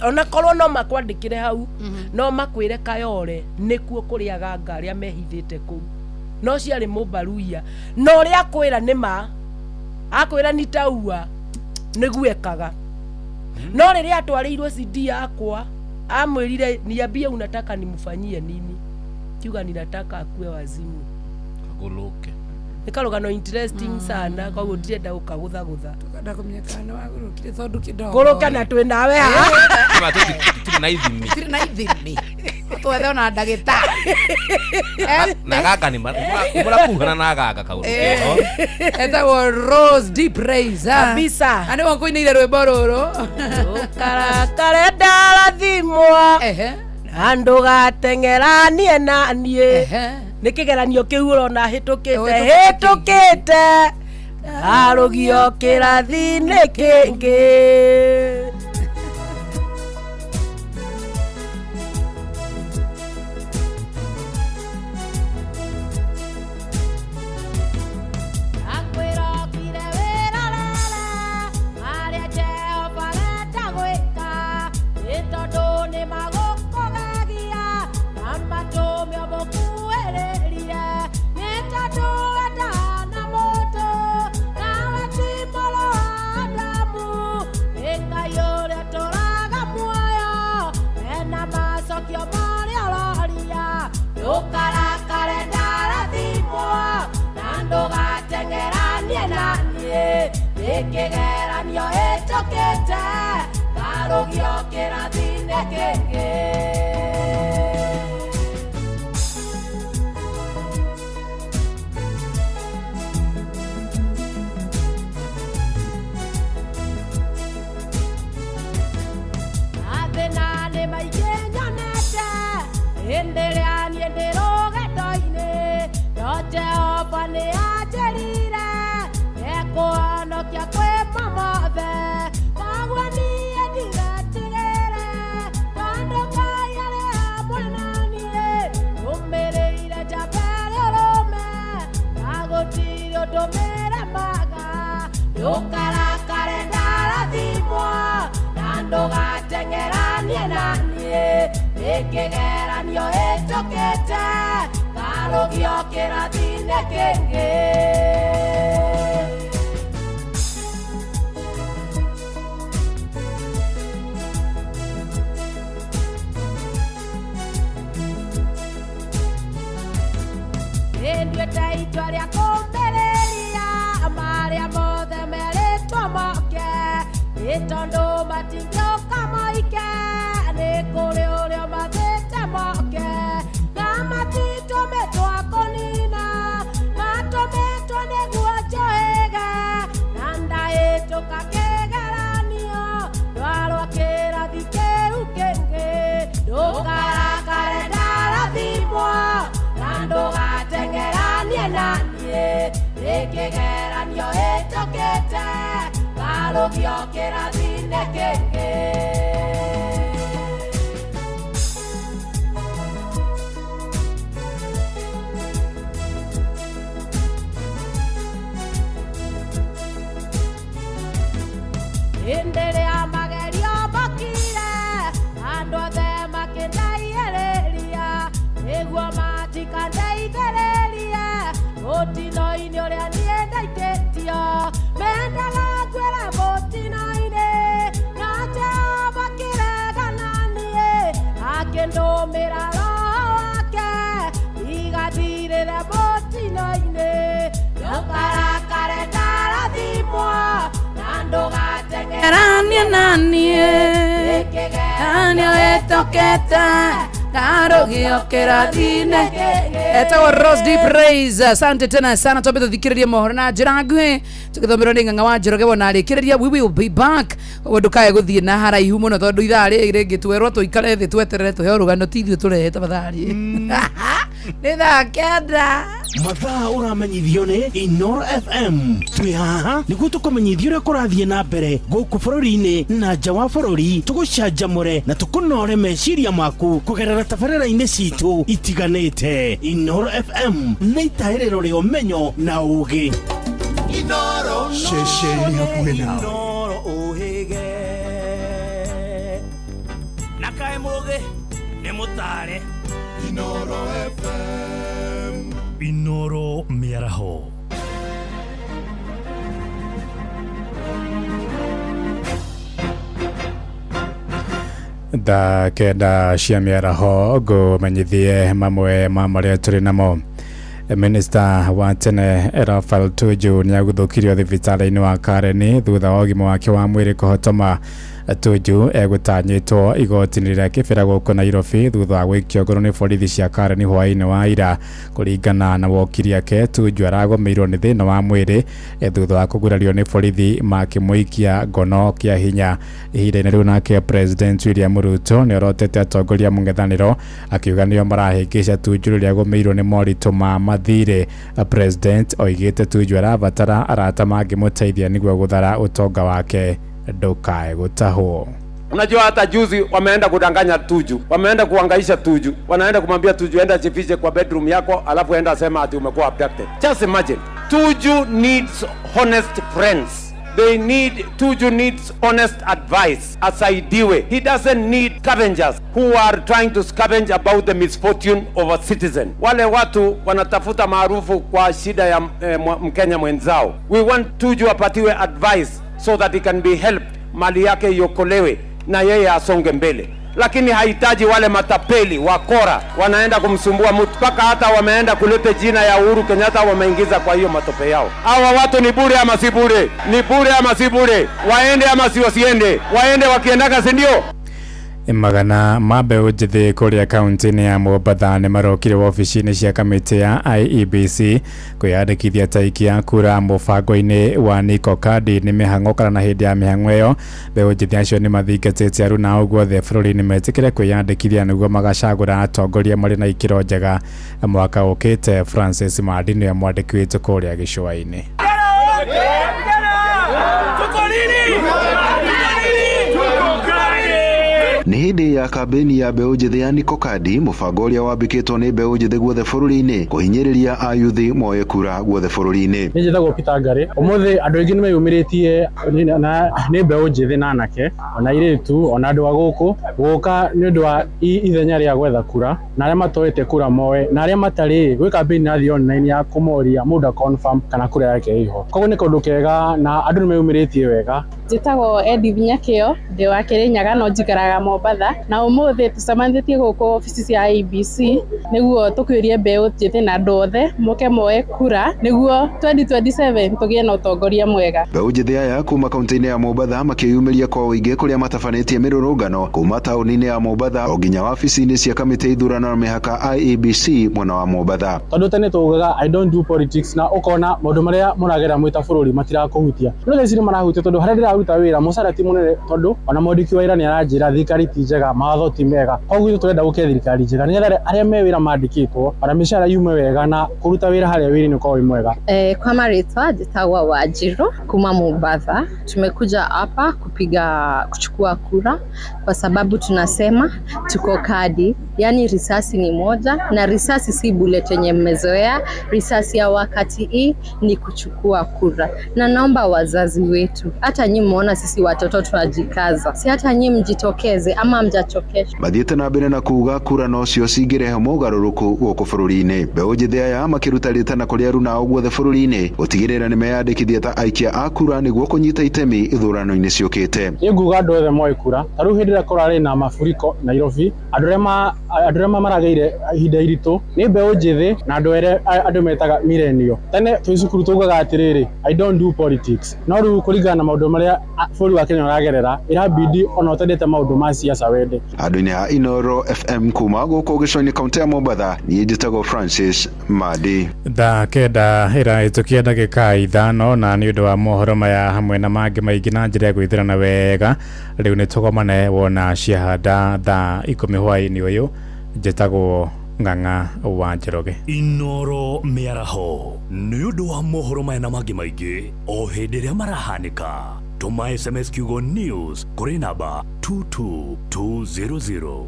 [SPEAKER 9] ona korwo no makwandĩkĩre hau no makwĩre kayore nĩkuo kũrĩ aganga arĩa mehithĩte kũu no ciarĩ mũmbaruia na ũrĩa akwĩra nĩ ma akwĩra ni taua nĩguo ekaga no rĩrĩa atwarĩirwo CD yakwa amwĩrire niambie unataka nimfanyie nini kiuga ninataka akue wazimu.
[SPEAKER 4] Agũrũke.
[SPEAKER 9] Nĩ karũgano interesting sana koguo ndirenda gũkagũthagũtha.
[SPEAKER 2] Tukenda kũmenya kana nĩ wagũrũkire tondũ kĩndogo.
[SPEAKER 9] Ngũrũke na twĩ nawe haha.
[SPEAKER 4] Nĩma tũtirĩ na ithimi.
[SPEAKER 2] Tũtirĩ na ithimi twethe ona ndagĩtarĩ.
[SPEAKER 4] Na aganga nĩ mũrakuhana na aganga kaũndũ keho.
[SPEAKER 2] Etagwo Rose Deep Praise.
[SPEAKER 9] Kabisa.
[SPEAKER 2] Na nĩwe ũkũinĩire rwĩmbo rũrũ.
[SPEAKER 9] Ũkarakare ndarathimwo
[SPEAKER 2] Ehe.
[SPEAKER 9] na ndũgateng'eranie na niĩ.
[SPEAKER 2] Ehe.
[SPEAKER 9] Nĩ kĩgeranio kĩu ũrona hĩtũkĩte.
[SPEAKER 2] Ũhĩtũkĩte.
[SPEAKER 9] Hĩtũkĩte arũgio kĩrathi-inĩ kĩngĩ. Akwĩrokire wĩrorere marĩa Jehova arenda gwĩka nĩ tondũ nĩ magũkũgegia na matũme ũmũkuhĩrĩrie nĩ tondũ wendana mũndũ nawe ti mũrũ wa Adamu nĩ Ngai ũrĩa ũtũũraga muoyo ena macokio marĩa ũroria ndũkarakare ndarathimwo na ndũgateng'eranie na niĩ nĩ kĩgeranio hĩtũkĩte. Ngarũgio kĩrathi-inĩ kĩngĩ. Mathĩna nĩ maingĩ nyonete hĩndĩ ĩrĩa niĩ ndĩ rũgendo-inĩ, no Jehova nĩ anjĩrire ekũhonokia kwĩ mamothe. Koguo niĩ ndigetigĩre tondũ Ngai arĩ hamwe na niĩ. Nũmĩrĩire njamba ĩrĩa ũrũme na gũtirĩ ũndũ mĩremaga. Ndũkarakare ndarathimwo na ndũgateng'eranie na niĩ. Nĩ kĩgeranio hĩtũkĩte ngarũgio kĩrathi-inĩ kĩngĩ. Nĩnduĩte itua rĩa kũmbĩrĩria marĩa mothe merĩtwo moke, nĩ tondũ matingĩũka moike, nĩ kũrĩ ũrĩa mathĩte moke. Na matitũmĩtwo kũnina, matũmĩtwo nĩguo njohĩge, na ndahĩtũka kĩgeranio ndwarwo kĩrathi kĩu kĩngĩ. Ndũkarakare ndarathimwo na ndũgateng'eranie na niĩ. Nĩ kĩgeranio hĩtũkĩte ngarũgio kĩrathi-inĩ kĩngĩ. Hĩndĩ ĩrĩa magerio mokire, andũ othe makĩndaihĩrĩria, nĩguo matikandeithĩrĩrie mũtino-inĩ ũrĩa niĩ ndaikĩtio. Mendaga ngwĩre mũtino-inĩ, no Jehova akĩregana niĩ, akĩndũmĩra Roho wake igathirĩre mũtino-inĩ. Ndũkarakare ndarathimwo na ndũgateng'eranie
[SPEAKER 2] na niĩ. Nĩ hĩtũkĩte ngarũgio kĩrathi-inĩ. Etagwo Rose D Praise. Asante tena sana, twambe tũthikĩrĩrie mohoro na njĩra nguhĩ tũgĩthomerwo nĩ Ng'ang'a wa Njoroge wona arĩkĩrĩria. We will be back, ũguo ndũkae gũthiĩ na haraihu mũno tondũ ithaa rĩrĩ rĩngĩ twerwo tũikare thĩ tweterere tũheo rũgano, ti ithuĩ tũrehe tafadhali. Nĩ thaa 9.
[SPEAKER 10] Mathaa ũramenyithio nĩ Inoro FM. Twĩ haha nĩguo tũkũmenyithia ũrĩa kũrathiĩ na mbere gũkũ bũrũri-inĩ na nja wa bũrũri, tũgũcanjamũre na tũkũnore meciria maku kũgerera tabarĩra-inĩ citũ itiganĩte. Inoro FM nĩ itahĩrĩro rĩa ũmenyo na ũũgĩ.
[SPEAKER 11] Ceceni hakuhĩ nawe.
[SPEAKER 1] Inoro ũhĩge na kaĩ mũgĩ nĩ mũtare. Inoro FM,
[SPEAKER 12] Inoro mĩaraho.
[SPEAKER 13] 9:00 cia mĩaraho ngũmenyithie mamwe ma marĩa tũrĩ namo. Minista wa tene Raphael Tuju nĩ aguthũkirio thibitarĩ-inĩ wa Karen thutha wa ũgima wake wa mwĩrĩ kũhotoma. Tuju egũtanyĩtwo igoti-inĩ rĩa Kibera gũkũ Nairobi thutha wa gwĩkio ngoro nĩ borithi cia Karen hwaĩ-inĩ wa ira. Kũringana na wokiri ake, Tuju aragũmĩirwo nĩ thĩna wa mwĩrĩ thutha wa kũgurario nĩ borithi makĩmũikia ngono kĩa hinya. Ihinda-inĩ rĩu nake President William Ruto nĩ orotete atongoria mũng'ethanĩro akiuga nĩo marahĩngĩca Tuju rĩrĩa agũmĩirwo nĩ moritũ ma mathirĩ. President oigĩte Tuju arabatara arata mangĩmũteithia nĩguo gũthara ũtonga wake ndũkae gũtahwo.
[SPEAKER 14] Unajua hata juzi wameenda kudanganya Tuju, wameenda kuhangaisha Tuju, wanaenda kumwambia Tuju enda jifiche kwa bedroom yako, alafu enda sema ati umekuwa abducted. Just imagine. Tuju needs honest friends. They need, Tuju needs honest advice. Asaidiwe. He doesn't need scavengers who are trying to scavenge about the misfortune of a citizen. Wale watu wanatafuta maarufu kwa shida ya Mkenya mwenzao. We want Tuju apatiwe advice so that he can be helped, mali yake iokolewe na yeye asonge mbele. lakini hahitaji wale matapeli wakora wanaenda kumsumbua mtu, mpaka hata wameenda kuleta jina ya Uhuru Kenyatta wameingiza kwa hiyo matope yao. Hawa watu ni bure ama si bure? Ni bure ama si bure? Waende ama si wasiende? Waende wakiendaka, si ndio?
[SPEAKER 13] Magana ma mbeũ njĩthĩ kũrĩa kaunti-inĩ ya Mombatha nĩ marokire wabici-inĩ cia kamĩtĩ ya IEBC kwĩyandĩkithia ta aikia a kura mũbango-inĩ wa Niko Kadi nĩ mĩhang'o kana na hĩndĩ ya mĩhang'o ĩyo mbeũ njĩthĩ acio nĩ mathingatĩte aruna ao guothe bũrũri-inĩ metĩkĩre kwĩyandĩkithia nĩguo magacagũra atongoria marĩ na ikĩro njega mwaka ũkĩte. Francis Mandi nĩwe mwandĩki witũ kũrĩa gĩcũa-inĩ.
[SPEAKER 11] Nĩ hĩndĩ ya kambĩini ya mbeũ njĩthĩ ya Niko Kadi, mũbango ũrĩa wambĩkĩtwo nĩ mbeũ njĩthĩ guothe bũrũri-inĩ kũhinyĩrĩria ayuthi moye kura guothe bũrũri-inĩ.
[SPEAKER 15] Niĩ njĩtagwo Peter Ngari. Ũmũthĩ andũ aingĩ nĩ meyumĩrĩtie nĩ mbeũ njĩthĩ na anake ona airĩtu ona andũ a gũkũ gũka nĩ ũndũ wa ithenya rĩa gwetha kura, na arĩa matoete kura moe na arĩa matarĩ gwĩ kambĩini ĩrathiĩ online ya kũmoria mũndũ a confirm kana kura yake ĩho. Koguo nĩ kaũndũ kega na andũ nĩ meyumĩrĩtie wega.
[SPEAKER 16] Njĩtagwo Edith Nyakĩo, ndĩ wa Kĩrĩnyaga no njikaraga Mombatha, na ũmũthĩ tũcemanĩtie gũkũ obici cia IEBC nĩguo tũkĩũrie mbeũ njĩthĩ na andũ othe moke moe kura nĩguo 2027 tũgĩe na ũtongoria mwega.
[SPEAKER 11] Mbeũ njĩthĩ aya kuma kaunti-inĩ ya Mombatha makĩyumĩria kwa ũingĩ kũrĩa matabanĩtie mĩrũrũngano kuma taũni-inĩ ya Mombatha o nginya wabici-inĩ cia kamĩtĩ ya ithurano na mĩhaka IEBC mwena wa Mombatha.
[SPEAKER 15] Tondũ tene tugaga I don't do politics, na ũkona maũndũ marĩa mũragera mwĩ ta bũrũri matirakũhutia. No thaa ici nĩ marahutia tondũ harĩa ndĩraruta wĩra mũcara ti mũnene, tondũ ona mwandĩki wa wĩra nĩ aranjĩra thirikari ti njega, mawatho ti mega. Koguo ithuĩ tũrenda gũke thirikari njega nĩgetha arĩa me wĩra mandĩkĩtwo ona mĩcara yume wega na kũruta wĩra harĩa wĩra-inĩ ũkorwo wĩ mwega.
[SPEAKER 17] Kwa marĩtwa njĩtagwo Wanjiru kuma Mombatha. Tumekuja hapa kuchukua kura kwa sababu tunasema tuko kadi, yani risasi ni moja na risasi si bullet yenye mmezoea. Risasi ya wakati hii ni kuchukua kura, na naomba wazazi wetu, hata nyinyi muona sisi watoto tunajikaza, si hata nyinyi mjitokeze ama mjachokeshwa.
[SPEAKER 11] Mathiĩte na mbere na kuga kura nocio cingĩrehe mogarũrũku gũkũ bũrũri-inĩ. Mbeũ njĩthĩ aya makĩruta rĩtana kũrĩ aruna ao guothe bũrũri-inĩ gũtigĩrĩra nĩ meyandĩkithia ta aikia a kura nĩguo kũnyita itemi ithurano-inĩ ciũkĩte.
[SPEAKER 15] Niĩ nguga andũ othe moe kura. Ta rĩu hĩndĩ ĩrĩa kũrarĩ na mafuriko Nairobi, andũ arĩa marageire ihinda iritũ nĩ mbeũ njĩthĩ na andũ arĩa andũ metaga millennial. Tene twĩ cukuru tugaga atĩrĩrĩ, I don't do politics. No rĩu kũringana na maũndũ marĩa bũrũri wa Kenya ũragerera, ĩrabidi ona ũtendete maũndũ ma siasa wende.
[SPEAKER 11] Handũ-inĩ ha Inooro FM kuma gũkũ gĩcũa-inĩ kaunti ya Mombatha, niĩ njĩtagwo Francis Madi.
[SPEAKER 13] Thaa 9 ĩrahĩtũkia ndagĩka 5, na nĩ ũndũ wa mohoro maya hamwe na mangĩ maingĩ na njĩra ya gwĩthĩrana wega, rĩu nĩ tũgomane wona ciahanda thaa 10 hwaĩ-inĩ ũyũ. Njĩtagwo Ng'ang'a wa Njoroge.
[SPEAKER 12] Inooro mĩaraho nĩ ũndũ wa mohoro maya na mangĩ maingĩ o hĩndĩ ĩrĩa marahanĩka. Tũma SMS kiugo news kũrĩ namba 22200.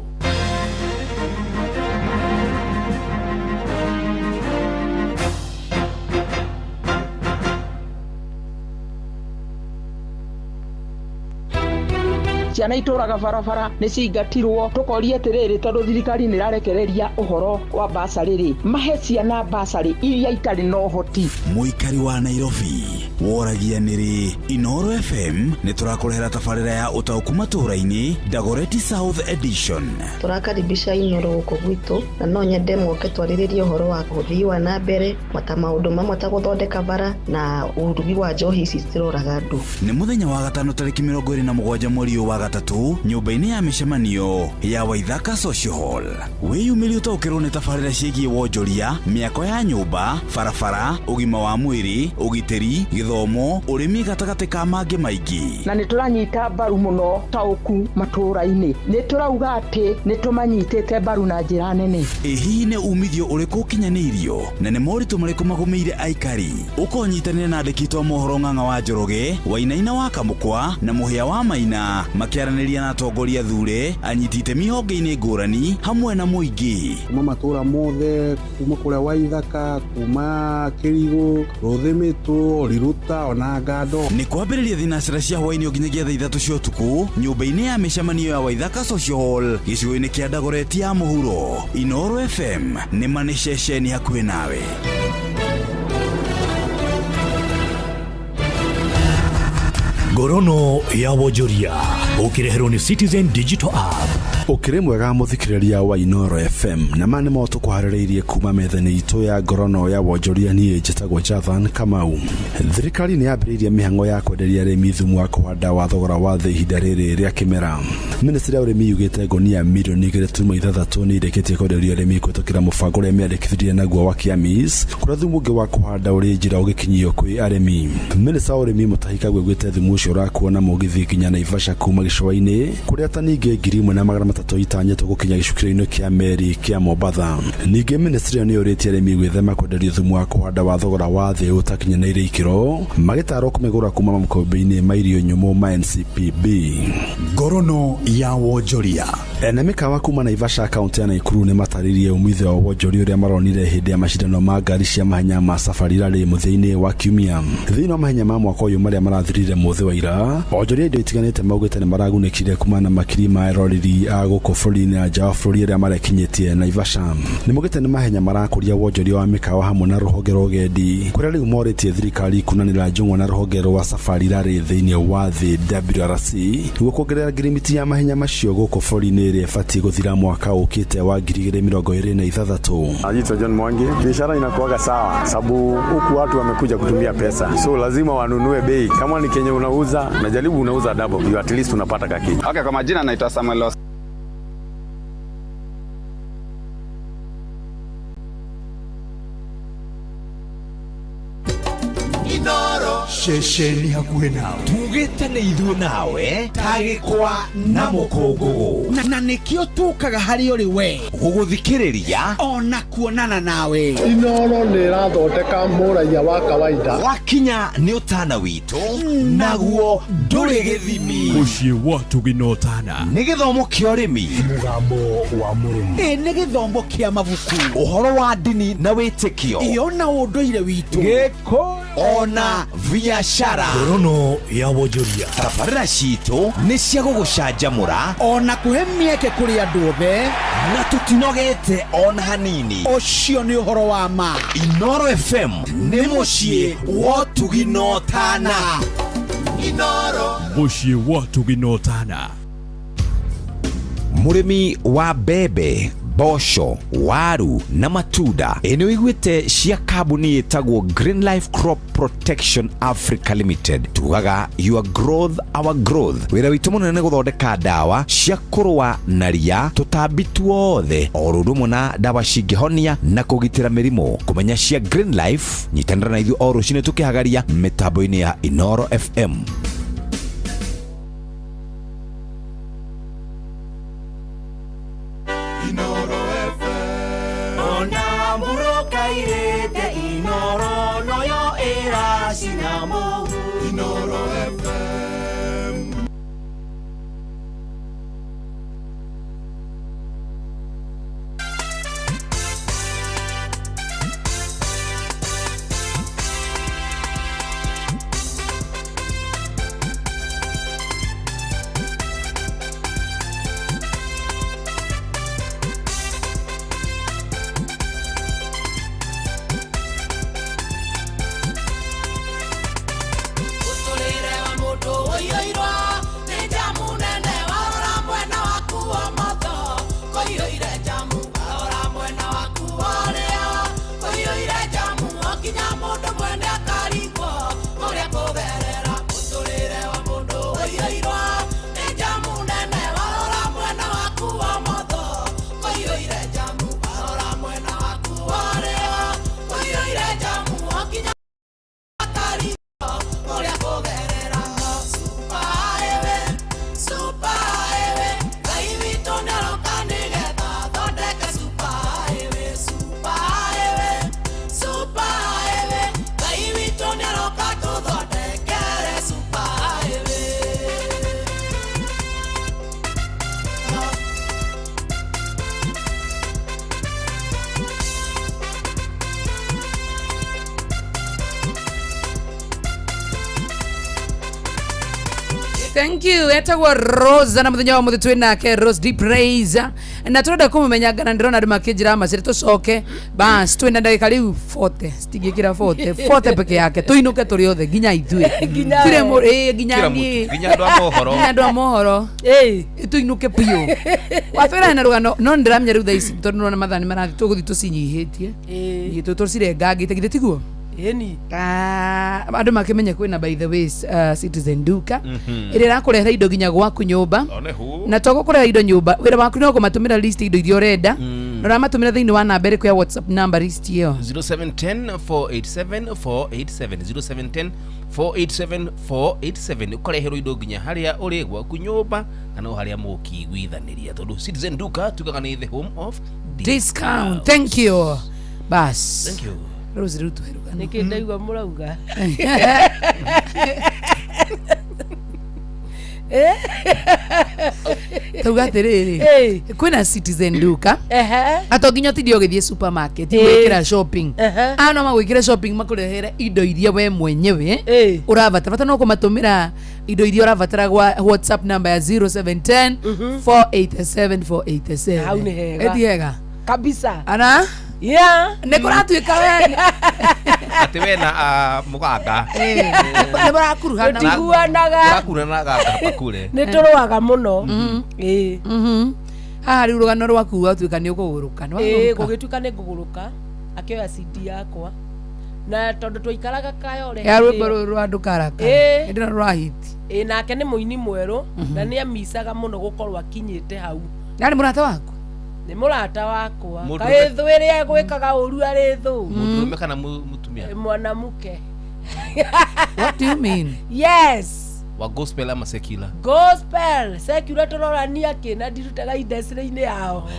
[SPEAKER 5] Ciana itũraga barabara nĩ ciingatirwo, tũkoria atĩrĩrĩ, tondũ thirikari nĩ ĩrarekereria ũhoro wa basarĩ rĩ, mahe ciana basarĩ iria itarĩ na ũhoti.
[SPEAKER 6] Mũikari wa Nairobi woragia nĩrĩ Inooro FM nĩ tũrakũrehera tabarĩra ya ũtaũku matũũra-inĩ Dagoretti South Edition.
[SPEAKER 7] Tũrakaribisha Inooro gũkũ gwitũ na no nyende moke twarĩrĩrie ũhoro wa ũthii wa na mbere mata maũndũ mamwe ta gũthondeka bara na ũrugi wa njohi ici ciroraga andũ.
[SPEAKER 6] Nĩ mũthenya wa gatano tarĩki 27 mweri wa gatatũ nyũmba-inĩ ya mĩcemanio ya Waithaka Social Hall. Wĩyumĩrie ũtaũkĩrwo nĩ tabarĩra ciĩgiĩ wonjoria, mĩako ya nyũmba, barabara, ũgima wa mwĩrĩ, ũgitĩri, gĩthomo, ũrĩmi gatagatĩ ka mangĩ maingĩ.
[SPEAKER 5] Na nĩ tũranyita mbaru mũno taũku matũũra-inĩ, nĩ tũrauga atĩ nĩ tũmanyitĩte mbaru na njĩra nene.
[SPEAKER 6] Ĩ hihi nĩ umithio ũrĩkũ ũkinyanĩirio na nĩ moritũ marĩkũ magũmĩire aikari? Ũkonyitanĩra na andĩki a mohoro Ng'ang'a wa Njoroge, Wainaina wa Kamũkwa na Mũhĩa wa Maina makĩaranĩria na atongoria thure, anyiti itemi honge-inĩ ngũrani hamwe na mũingĩ.
[SPEAKER 8] Kuma matũũra mothe, kuma kũrĩa Waithaka, kuma Kĩrigũ, Rũthĩmĩtũ, Riruta ona Ngando.
[SPEAKER 6] Nĩ kwambĩrĩria thinacera cia hwaĩ-inĩ nginyagia thaa 3 cia ũtukũ nyũmba-inĩ ya mĩcemanio ya Waithaka Social Hall gĩcigo-inĩ kĩa Dagoretti ya mũhuro. Inooro FM nĩ ma nĩ ceceni hakuhĩ nawe.
[SPEAKER 12] Ngorono ya wonjoria ũkĩreherwo nĩ Citizen Digital App.
[SPEAKER 6] Ũkĩrĩ mwega mũthikĩrĩria wa Inoro FM, na ma nĩmo tũkũharĩrĩirie kuma metha-inĩ itũ ya ngorono ya wonjoria. Niĩ njĩtagwo Jathan Kamau. Thirikari nĩ yambĩrĩirie mĩhang'o ya kwenderia arĩmi thumu wa kũhanda wa thogora wa thĩ ihinda rĩrĩ rĩa kĩmera. Ministry ya ũrĩmi yugĩte ngonia milioni 2.6 nĩ irĩkĩtie kwenderio arĩmi kũhĩtũkĩra mũbango ũrĩa mĩandĩkithirie naguo wa Kiamis, kũrĩa thumu ũngĩ wa kũhanda ũrĩ njĩra ũgĩkinyio kwĩ arĩmi. Minista wa ũrĩmi Mutahi Kagwe augĩte thumu ũcio ũrakuo na mũgithi nginya Naivasha kuma gĩcũa-inĩ, kũrĩa tani ingĩ 1300 itanyĩtwo gũkinya gĩcukĩro-inĩ kĩa meri kĩa Mombatha. Ningĩ ministry ĩyo nĩ yũrĩtie arĩmi gwĩthema kwenderio thumu wa kũhanda wa thogora wa thĩ ũtakinyanĩire ikĩro, magĩtarwo kũmĩgũra kuma makũmbĩ-inĩ ma irio nyũmũ ma NCPB.
[SPEAKER 18] Ngorono ya wonjoria.
[SPEAKER 6] Ene mĩkawa kuma Naivasha, kaunti ya Naikuru, nĩ matarĩirie umithio wa wonjoria ũrĩa maronire hĩndĩ ya macindano ma ngari cia mahenya ma Safari Rally mũthia-inĩ wa kiumia. Thĩinĩ wa mahenya ma mwaka ũyũ marĩa marathirire mũthĩ wa ira, onjoria indo itiganĩte maugĩte nĩ maragunĩkire kumana na makiri ma eroreri a gũkũ bũrũri-inĩ na nja wa bũrũri arĩa marekinyĩtie Naivasha. Nĩ maugĩte nĩ mahenya marakũria wonjoria wa mĩkawa hamwe na rũhonge rwa ũgendi, kũrĩa rĩu morĩtie thirikari kunanĩra njũng'wa na rũhonge rwa Safari Rally thĩinĩ wa thĩ WRC nĩguo kuongerera ngirimiti ya mahenya macio gũkũ bũrũri-inĩ ĩrĩa ĩbatiĩ gũthira mwaka ũkĩte wa 2026.
[SPEAKER 19] Naitwa John Mwangi. Biashara inakuwaga sawa sababu huku watu wamekuja kutumia pesa, so lazima wanunue bei. Kama ni kenye unauza, unajaribu unauza double, you at least unapata kakitu.
[SPEAKER 20] Okay, kwa majina naitwa Samuel.
[SPEAKER 18] Ceceni hakuhĩ nawe tugĩte nĩ ithuĩ nawe tagĩkwa na mũkũngũgũ,
[SPEAKER 10] na nĩkĩo tũkaga harĩ ũrĩ we
[SPEAKER 18] gũgũthikĩrĩria
[SPEAKER 10] ona kuonana nawe.
[SPEAKER 21] Inoro nĩ ĩrathondeka mũraiya wa kawaida.
[SPEAKER 18] Wakinya nĩ ũtana witũ, naguo ndũrĩ gĩthimi.
[SPEAKER 12] Mũciĩ wa Tugi na ũtana.
[SPEAKER 18] Nĩ gĩthomo kĩa ũrĩmi,
[SPEAKER 12] mũgambo wa mũrĩmi,
[SPEAKER 10] ĩ nĩ gĩthomo kĩa mabuku,
[SPEAKER 18] ũhoro wa ndini na wĩtĩkio,
[SPEAKER 10] ĩ ona ũndũire witũ,
[SPEAKER 18] gĩkũyũ ona biashara.
[SPEAKER 12] Ngorono ya wonjoria.
[SPEAKER 18] Tabarĩra citũ nĩ cia gũgũcanjamũra
[SPEAKER 10] ona kũhe mĩeke kũrĩ andũ othe,
[SPEAKER 18] na tũtinogete ona hanini.
[SPEAKER 10] Ũcio nĩ ũhoro wa ma.
[SPEAKER 18] Inoro FM nĩ mũciĩ wa ũtugi na ũtana.
[SPEAKER 1] Inoro.
[SPEAKER 12] Mũciĩ wa ũtugi na ũtana.
[SPEAKER 18] Mũrĩmi wa mbembe, mboco, waru na matunda, ĩ nĩ ũiguĩte cia kambuni ĩtagwo Green Life Crop Protection Africa Limited? Tugaga your growth our growth. Wĩra witũ mũnene nĩ gũthondeka ndawa cia kũrũa na ria, tũtambi tuothe, o ũndũ ũmwe na ndawa cingĩhonia na kũgitĩra mĩrimũ. Kũmenya cia Green Life, nyitanĩra na ithuĩ o rũcinĩ tũkĩhagaria mĩtambo-inĩ ya Inoro FM.
[SPEAKER 1] Ona murokairite Inoro noyo ĩracinamo. Inoro FM.
[SPEAKER 2] Thank you. Etagwo Rose na muthenya wa muthi twi nake Rose D Praise na turenda kumumenya ngana ndirona andu makinjira macire tucoke bas twina ndagika riu 40 citingikira 40 40 peke yake tuinuke turi othe nginya ithuĩ.
[SPEAKER 9] Nginya
[SPEAKER 2] Tirĩ
[SPEAKER 9] we.
[SPEAKER 2] nginya
[SPEAKER 4] Kila
[SPEAKER 2] niĩ.
[SPEAKER 4] mũtu, nginya andũ a mohoro.
[SPEAKER 2] Nginya andũ a mohoro tuinuke biũ. Watwĩra na rũgano no nĩndĩramenya rĩu thaa ici tondũ nĩrona mathaa nĩ marathiĩ tũgũthiĩ tũcinyihĩtie.
[SPEAKER 9] Ĩĩ.
[SPEAKER 2] Tũcirengangĩte githĩ tiguo?
[SPEAKER 9] Ĩni.
[SPEAKER 2] Andũ makĩmenye kwĩna by the way Citizen Duka
[SPEAKER 4] Mhm.
[SPEAKER 2] ĩrĩa ĩrakũrehera indo nginya gwaku nyũmba.
[SPEAKER 4] One hu.
[SPEAKER 2] Na to gũkũrehera indo nyũmba, wĩra waku no kũmatũmĩra list indo iria ũrenda na ũramatũmĩra thĩinĩ wa namba ĩrĩkũ ya WhatsApp number list ĩyo?
[SPEAKER 4] 0710 487 487 0710 487 487 ũkareherwo indo nginya harĩa ũrĩ gwaku nyũmba kana o harĩa mũkĩiguithanĩria tondũ Citizen Duka tugaga nĩ the home of
[SPEAKER 2] Discount. Thank you. Bas.
[SPEAKER 4] Thank you.
[SPEAKER 2] Rose rĩu tũhe rũgano.
[SPEAKER 9] Nĩkĩ ndaigua mũrauga?
[SPEAKER 2] Tauga atĩrĩrĩ, kwĩna Citizen Duka ato nginya ũtinde ũgĩthiĩ supermarket gwĩkĩra shopping. A no magwĩkĩre shopping makũrehere indo iria we mwenyewe ũrabatara. Bata no kũmatũmĩra indo iria ũrabatara gwa WhatsApp number ya 0710 487 487.
[SPEAKER 9] Hau nĩ hega.
[SPEAKER 2] Ĩ ti hega?
[SPEAKER 9] Kabisa.
[SPEAKER 2] Ana?
[SPEAKER 9] Yeah.
[SPEAKER 2] Nĩ kũratuĩka we
[SPEAKER 4] atĩ we na mũganga
[SPEAKER 2] nĩ mũrakuruhana.
[SPEAKER 9] Tũtiguanaga.
[SPEAKER 4] Mũrakurana ganga bakure.
[SPEAKER 9] Nĩ tũrũaga mũno. Ĩĩ.
[SPEAKER 2] Haha rĩu rũgano rwaku watuĩka nĩ ũkũgũrũka. Nĩ
[SPEAKER 9] Ĩĩ
[SPEAKER 2] wagũrũka?
[SPEAKER 9] Gũgĩtuĩka nĩ ngũgũrũka akĩoya CD yakwa na tondũ twaikaraga Kayore
[SPEAKER 2] ya
[SPEAKER 9] hĩndĩ
[SPEAKER 2] rwĩmbo
[SPEAKER 9] ĩyo.
[SPEAKER 2] rũrũ rwa ndũkaraka.
[SPEAKER 9] Ĩĩ.
[SPEAKER 2] Hĩndĩ ĩno rwa hit.
[SPEAKER 9] Ĩĩ nake nĩ mũini mwerũ na nĩ amicaga mũno gũkorwo akinyĩte hau.
[SPEAKER 2] Yarĩ mũrata waku?
[SPEAKER 9] Nĩ mũrata wakwa.
[SPEAKER 4] Mũndũ
[SPEAKER 9] Kaĩ thũ ĩrĩa ĩgwĩkaga ũru arĩ thũ.
[SPEAKER 4] Mũndũrũme kana mũtumia?
[SPEAKER 9] Mwanamuke.
[SPEAKER 2] What do you mean?
[SPEAKER 9] Yes.
[SPEAKER 4] Wa gospel ama secular?
[SPEAKER 9] Gospel secular tũrorania kĩ na ndirutaga industry-inĩ yao.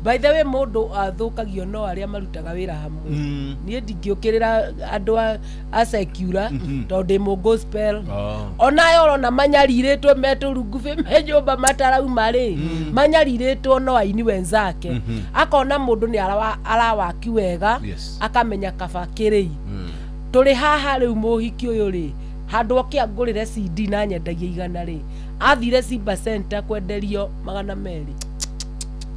[SPEAKER 9] By the way mũndũ athũkagio no arĩa marutaga wĩra hamwe. Niĩ ndingĩũkĩrĩra andũ a secular tondũ ndĩ mũ gospel. Onayo ũrona manyarirĩtwo metũrungubĩ me nyũmba matarauma rĩ, manyarirĩtwo no aini wenzake. Akona mũndũ nĩ arawaki wega.
[SPEAKER 4] Yes.
[SPEAKER 9] Akamenya kaba kĩrĩi tũrĩ haha rĩu mũhiki ũyũ rĩ handũ oke angũrĩre CD na nyendagia 100 rĩ athire Simba Center kwenderio 200,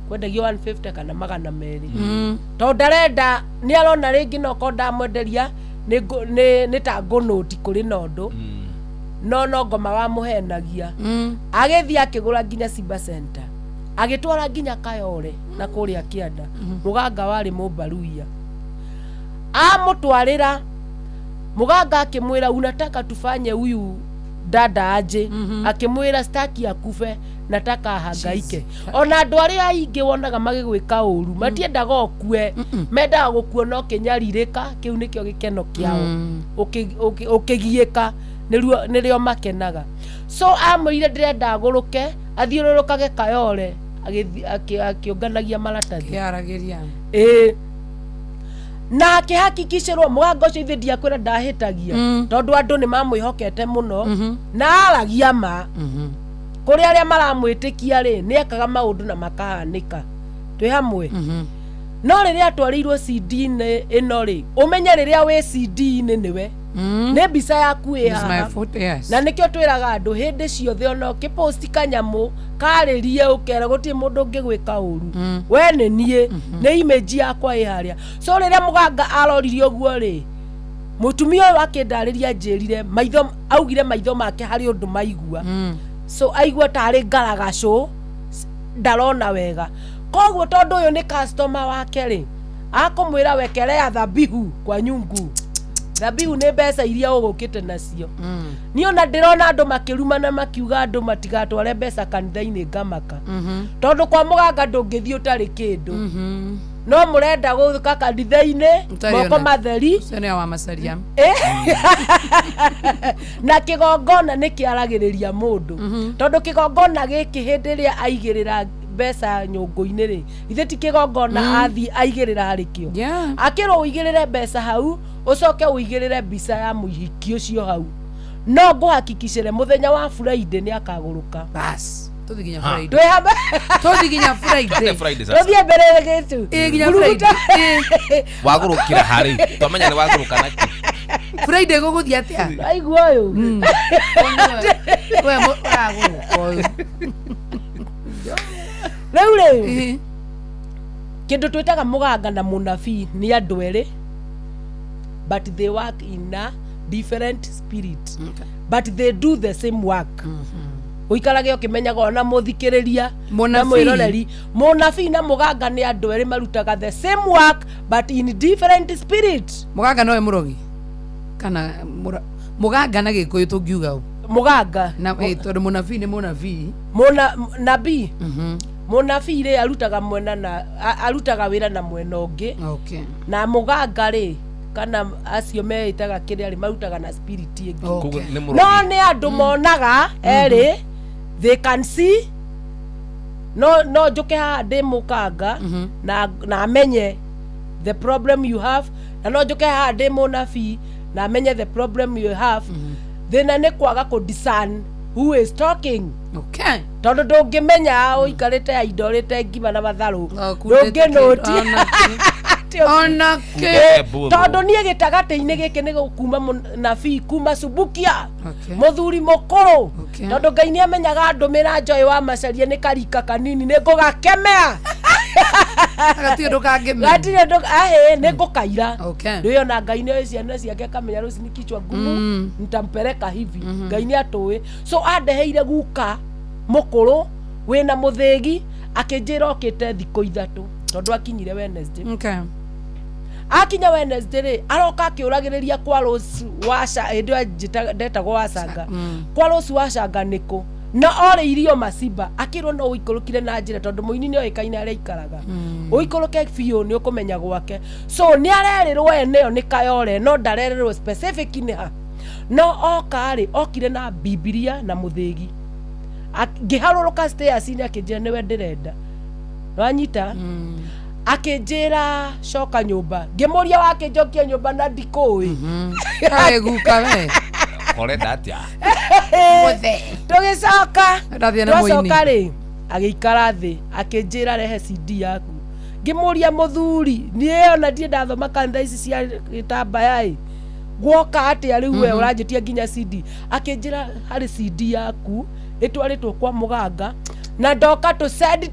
[SPEAKER 9] kwendagio 150 kana 200. Tondũ ndarenda nĩ arona rĩngĩ no korwo ndamwenderia nĩ ta ngũnũti kũrĩ na ũndũ no ngoma wamũhenagia. Agĩthiĩ akĩgũra nginya Simba Center agĩtwara nginya Kayore na kũrĩa kĩanda mũganga warĩ mũmbaruia amũtwarĩra mũganga akĩmwĩra unataka tufanye huyu dada aje? Akĩmwĩra staki akufe, nataka ahangaike. Ona andũ arĩa aingĩ wonaga magĩgwĩka ũru matiendaga ũkue, mendaga gũkuona ũkĩnyarirĩka kĩu nĩkĩo gĩkeno kĩao. Ũkĩgiĩka nĩrĩo makenaga. So amwĩrire ndĩrenda agũrũke athiũrũrũkage Kayore akĩũnganagia maratathi.
[SPEAKER 2] Kĩaragĩria.
[SPEAKER 9] Ĩĩ na akĩhakikicĩrwo mũganga ũcio ithuĩ ndiakwĩra ndahĩtagia tondũ andũ nĩ mamwĩhokete mũno na aragia ma kũrĩ arĩa maramwĩtĩkia rĩ nĩ ekaga maũndũ na makahanĩka twĩ hamwe. No rĩrĩa atwarĩirwo CD-inĩ ĩno rĩ ũmenye rĩrĩa wĩ CD-inĩ nĩwe nĩ mbica yaku ĩ
[SPEAKER 2] It's my
[SPEAKER 9] haha.
[SPEAKER 2] foot, yes.
[SPEAKER 9] Na nĩkĩo twĩraga andũ hĩndĩ ciothe ona ũkĩposti kanyamũ karĩrie ũkera gũtirĩ mũndũ ũngĩgwĩka ũru we nĩ niĩ nĩ image yakwa ĩ harĩa. So rĩrĩa mũganga aroririe ũguo rĩ mũtumia ũyũ akĩndarĩria njĩrire maitho augire maitho make harĩ ũndũ maigua. So aigua tarĩ ngaragacũ ndarona wega koguo tondũ ũyũ nĩ customer wake rĩ akũmwĩra wekelea dhabihu kwa nyungu. Dhabihu nĩ mbeca iria ũgũkĩte nacio. Niĩ ona ndĩrona andũ makĩrumana makiuga andũ matigatware mbeca kanitha-inĩ ngamaka tondũ kwa mũganga ndũngĩthiĩ ũtarĩ kĩndũ no mũrenda gũka kanitha-inĩ
[SPEAKER 2] Ũtarĩ
[SPEAKER 9] moko
[SPEAKER 2] ona-
[SPEAKER 9] matheri.
[SPEAKER 2] Ũcio nĩwe wa macaria.
[SPEAKER 9] Na kĩgongona nĩ kĩaragĩrĩria mũndũ tondũ kĩgongona gĩkĩ hĩndĩ ĩrĩa aigĩrĩra mbeca nyũngũ-inĩ rĩ ithe ti kĩgongona athiĩ aigĩrĩra harĩ kĩo. Akĩrwo ũigĩrĩre mbeca hau ũcoke ũigĩrĩre mbica ya mũhiki ũcio hau no ngũhakikicĩre mũthenya wa Friday nĩ akagũrũka.
[SPEAKER 2] Bas tũthiĩ nginya
[SPEAKER 4] Ha.
[SPEAKER 2] Friday.
[SPEAKER 9] Twĩ hamwe.
[SPEAKER 2] Tũthiĩ nginya Friday.
[SPEAKER 4] Twende Friday sasa.
[SPEAKER 9] Tũthiĩ mbere gĩtu.
[SPEAKER 2] Ĩĩ, nginya Friday.
[SPEAKER 4] Wagũrũkĩra harĩ twamenya nĩ wagũrũka naki.
[SPEAKER 2] Friday gũgũthiĩ atĩa?
[SPEAKER 9] Aigua ũyũ.
[SPEAKER 2] We ũragũrũka ũyũ.
[SPEAKER 9] Rĩu rĩ, kĩndũ twĩtaga mũganga na mũnabii nĩ andũ erĩ, but they work in a different spirit.
[SPEAKER 2] Okay.
[SPEAKER 9] But they do the same work. Ũikarage ũkĩmenyaga ona mũthikĩrĩria na
[SPEAKER 2] Mũnabii.
[SPEAKER 9] mwĩroreri, mũnabii na mũganga nĩ andũ erĩ marutaga the same work but in different spirit.
[SPEAKER 2] Mũganga nowe mũrogi kana mũganga na gĩkũyũ tũngiuga ũ?
[SPEAKER 9] Mũganga
[SPEAKER 2] na tondũ mũnabii nĩ mũnabii.
[SPEAKER 9] Mũna nabii, mũnabii rĩ, arutaga mwena na arutaga wĩra na mwena ũngĩ.
[SPEAKER 2] Okay.
[SPEAKER 9] Na mũganga rĩ, kana acio meĩtaga kĩrĩa rĩ, marutaga na spirit ĩngĩ.
[SPEAKER 4] Koguo nĩ mũrogi.
[SPEAKER 9] No nĩ andũ monaga erĩ, they can see. No njũke haha ndĩ mũkanga na menye the problem you have, na no njũke haha ndĩ mũnabii na menye the problem you have. Thĩna nĩ kwaga kũ discern who is talking.
[SPEAKER 2] Okay.
[SPEAKER 9] Tondũ ndũngĩmenya ũikarĩte aindorĩte ngima na matharũ,
[SPEAKER 2] kundĩte
[SPEAKER 9] ndũngĩnũti.
[SPEAKER 2] Ona
[SPEAKER 9] Ĩ,
[SPEAKER 2] kĩ.
[SPEAKER 9] Tondũ niĩ gĩtagatĩ-inĩ gĩkĩ nĩ gũkuma mũnabii kuma Subukia,
[SPEAKER 2] Okay.
[SPEAKER 9] mũthuri mũkũrũ.
[SPEAKER 2] Okay.
[SPEAKER 9] Tondũ Ngai nĩ amenyaga ndũmĩra njoĩ wa macaria nĩ karika kanini nĩ ngũgakemea.
[SPEAKER 2] Gatirĩ ũndũ kangĩmenya.
[SPEAKER 9] Gatirĩ ũndũ ahĩ nĩ ngũkaira.
[SPEAKER 2] Okay.
[SPEAKER 9] Rĩu ona Ngai nĩ oĩ ciana ciake, akamenya rũci ni kichwa ngumu, nitampeleka hivi. Ngai nĩ atũĩ. So andeheire guka mũkũrũ wĩna mũthĩgi, akĩnjĩra okĩte thikũ 3 tondũ akinyire Wednesday.
[SPEAKER 2] Okay.
[SPEAKER 9] Akinya Wednesday rĩ, aroka akĩũragĩrĩria kwa Rose Washa, hĩndĩ ĩyo ndetagwo Wacanga. Kwa Rose Wacanga nĩkũ, na orĩirio Macimba, akĩrwo no ũikũrũkire na njĩra tondũ mũini nĩ oĩkaine harĩa aikaraga, ũikũrũke biũ nĩ ũkũmenya gwake. So nĩ arerĩrwo eneo nĩ Kayore, no ndarerĩrwo specific nĩ ha. No oka rĩ, okire na Bibilia na mũthĩgi. Ngĩharũrũka stairs-inĩ, akĩnjĩra nĩwe ndĩrenda, wanyita. Akĩnjĩra coka nyũmba, ngĩmũria wakĩnjokia nyũmba na ndikũĩ.
[SPEAKER 2] Kaĩ guka we.
[SPEAKER 4] Ũrenda atĩa?
[SPEAKER 9] Tũgĩcoka.
[SPEAKER 2] Ndathiĩ na mũini.
[SPEAKER 9] Twacoka rĩ, agĩikara thĩ, akĩnjĩra rehe CD yaku. Ngĩmũria mũthuri, niĩ ona ndirĩ ndathoma kanitha ici cia gĩtambaya ĩ, guoka atĩa rĩu we ũranjĩtia nginya CD? Akĩnjĩra harĩ CD yaku ĩtwarĩtwo kwa mũganga na ndoka to send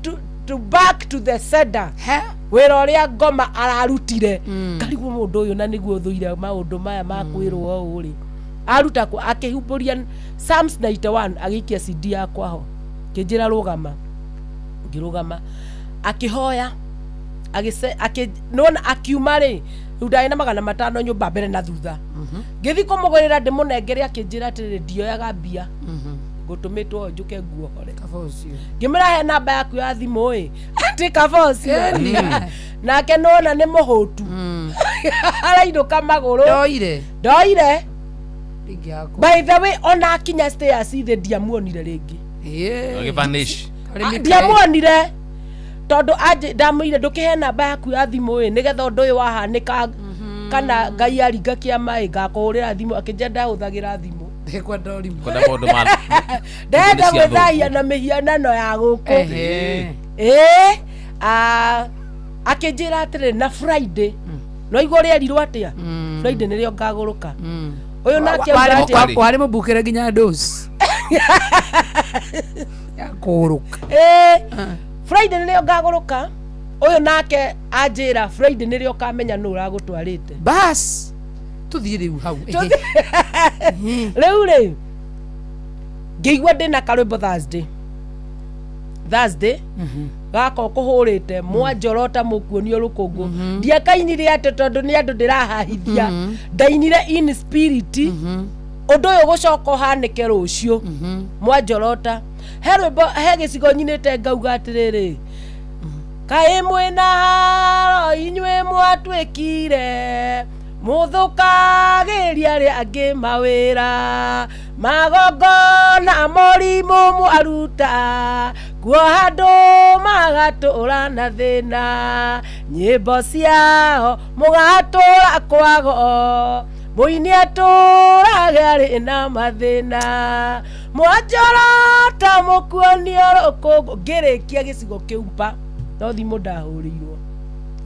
[SPEAKER 9] to back to the sender wĩra ũrĩa ngoma ararutire. Ngarigwo mũndũ ũyũ na nĩguo thũire maũndũ maya ma kwĩrwo ũũ rĩ, aruta kũ? Akĩhumbũria Psalms 91, agĩikia CD yakwa ho, akĩnjĩra rũgama. Ngĩrũgama, akĩhoya, nĩwona akiuma rĩ, rĩu ndarĩ na 500 nyũmba mbere na thutha. Ngĩthiĩ kũmũgũrĩra ndĩmũnengere, akĩnjĩra atĩrĩrĩ, ndioyaga mbia, ngũtũmĩtwo njũke nguohore. Ngĩmwĩra he namba yaku ya thimũ ĩ, atĩ kaba ũcio.
[SPEAKER 2] Ĩni.
[SPEAKER 9] Nake nĩwona nĩ mũhũtu, arainũka magũrũ.
[SPEAKER 2] Ndoire.
[SPEAKER 9] Ndoire.
[SPEAKER 2] Ingĩakwa.
[SPEAKER 9] By the way, ona akinya stairs thĩ ndiamuonire rĩngĩ.
[SPEAKER 4] Agĩvanish.
[SPEAKER 9] Ndiamuonire tondũ ndamwĩrire ndũkĩhe namba yaku ya thimũ ĩ, nĩgetha ũndũ ũyũ wahanĩka kana Ngai aringa kĩama ĩ, ngakũhũrĩra thimũ. Akĩnjĩra ndahũthagĩra thimũ.
[SPEAKER 2] Ndekwenda ũrimũ.
[SPEAKER 4] Kwenda maũndũ ma
[SPEAKER 9] Ndenda
[SPEAKER 4] cia
[SPEAKER 9] gwĩthahia na mĩhianano ya gũkũ.
[SPEAKER 2] Ehe.
[SPEAKER 9] Ĩ, akĩnjĩra atĩrĩrĩ, na Friday no igua ũrĩa erirwo atĩa, Friday nĩrĩo ngagũrũka. Ũyũ nake auga atĩa?
[SPEAKER 2] Warĩ mũbukĩre nginya dose ya kũũrũka.
[SPEAKER 9] Ĩ, Friday nĩrĩo ngagũrũka. Ũyũ nake anjĩra Friday nĩrĩo ũkamenya nũ ũragũtwarĩte.
[SPEAKER 2] Bas, tũthiĩ rĩu hau.
[SPEAKER 9] Rĩu rĩ, ngĩigua ndĩna karwĩmbo Thursday gaka ũkũhũrĩte mwanjorota mũkuonio rũkũngũ. Ndiakainire atĩ tondũ nĩ andũ ndĩrahahithia, ndainire in spirit. Ũndũ ũyũ gũcoka ũhanĩke rũciũ mwanjorota, he rwĩmbo he gĩcigo nyinĩte ngauga atĩrĩrĩ, kaĩ mwĩna haro inyuĩ mwatuĩkire mũthũkagĩria arĩa angĩ mawĩra, magongona mũrimũ mwaruta kuoha andũ magatũra na thĩna, nyĩmbo ciao mũgatũra kwago, mũini atũrage arĩ na mathĩna, mwanjorota mũkuonio rũkũngũ. Ngĩrĩkia gĩcigo kĩu mba no thimũ ndahũrĩirwo.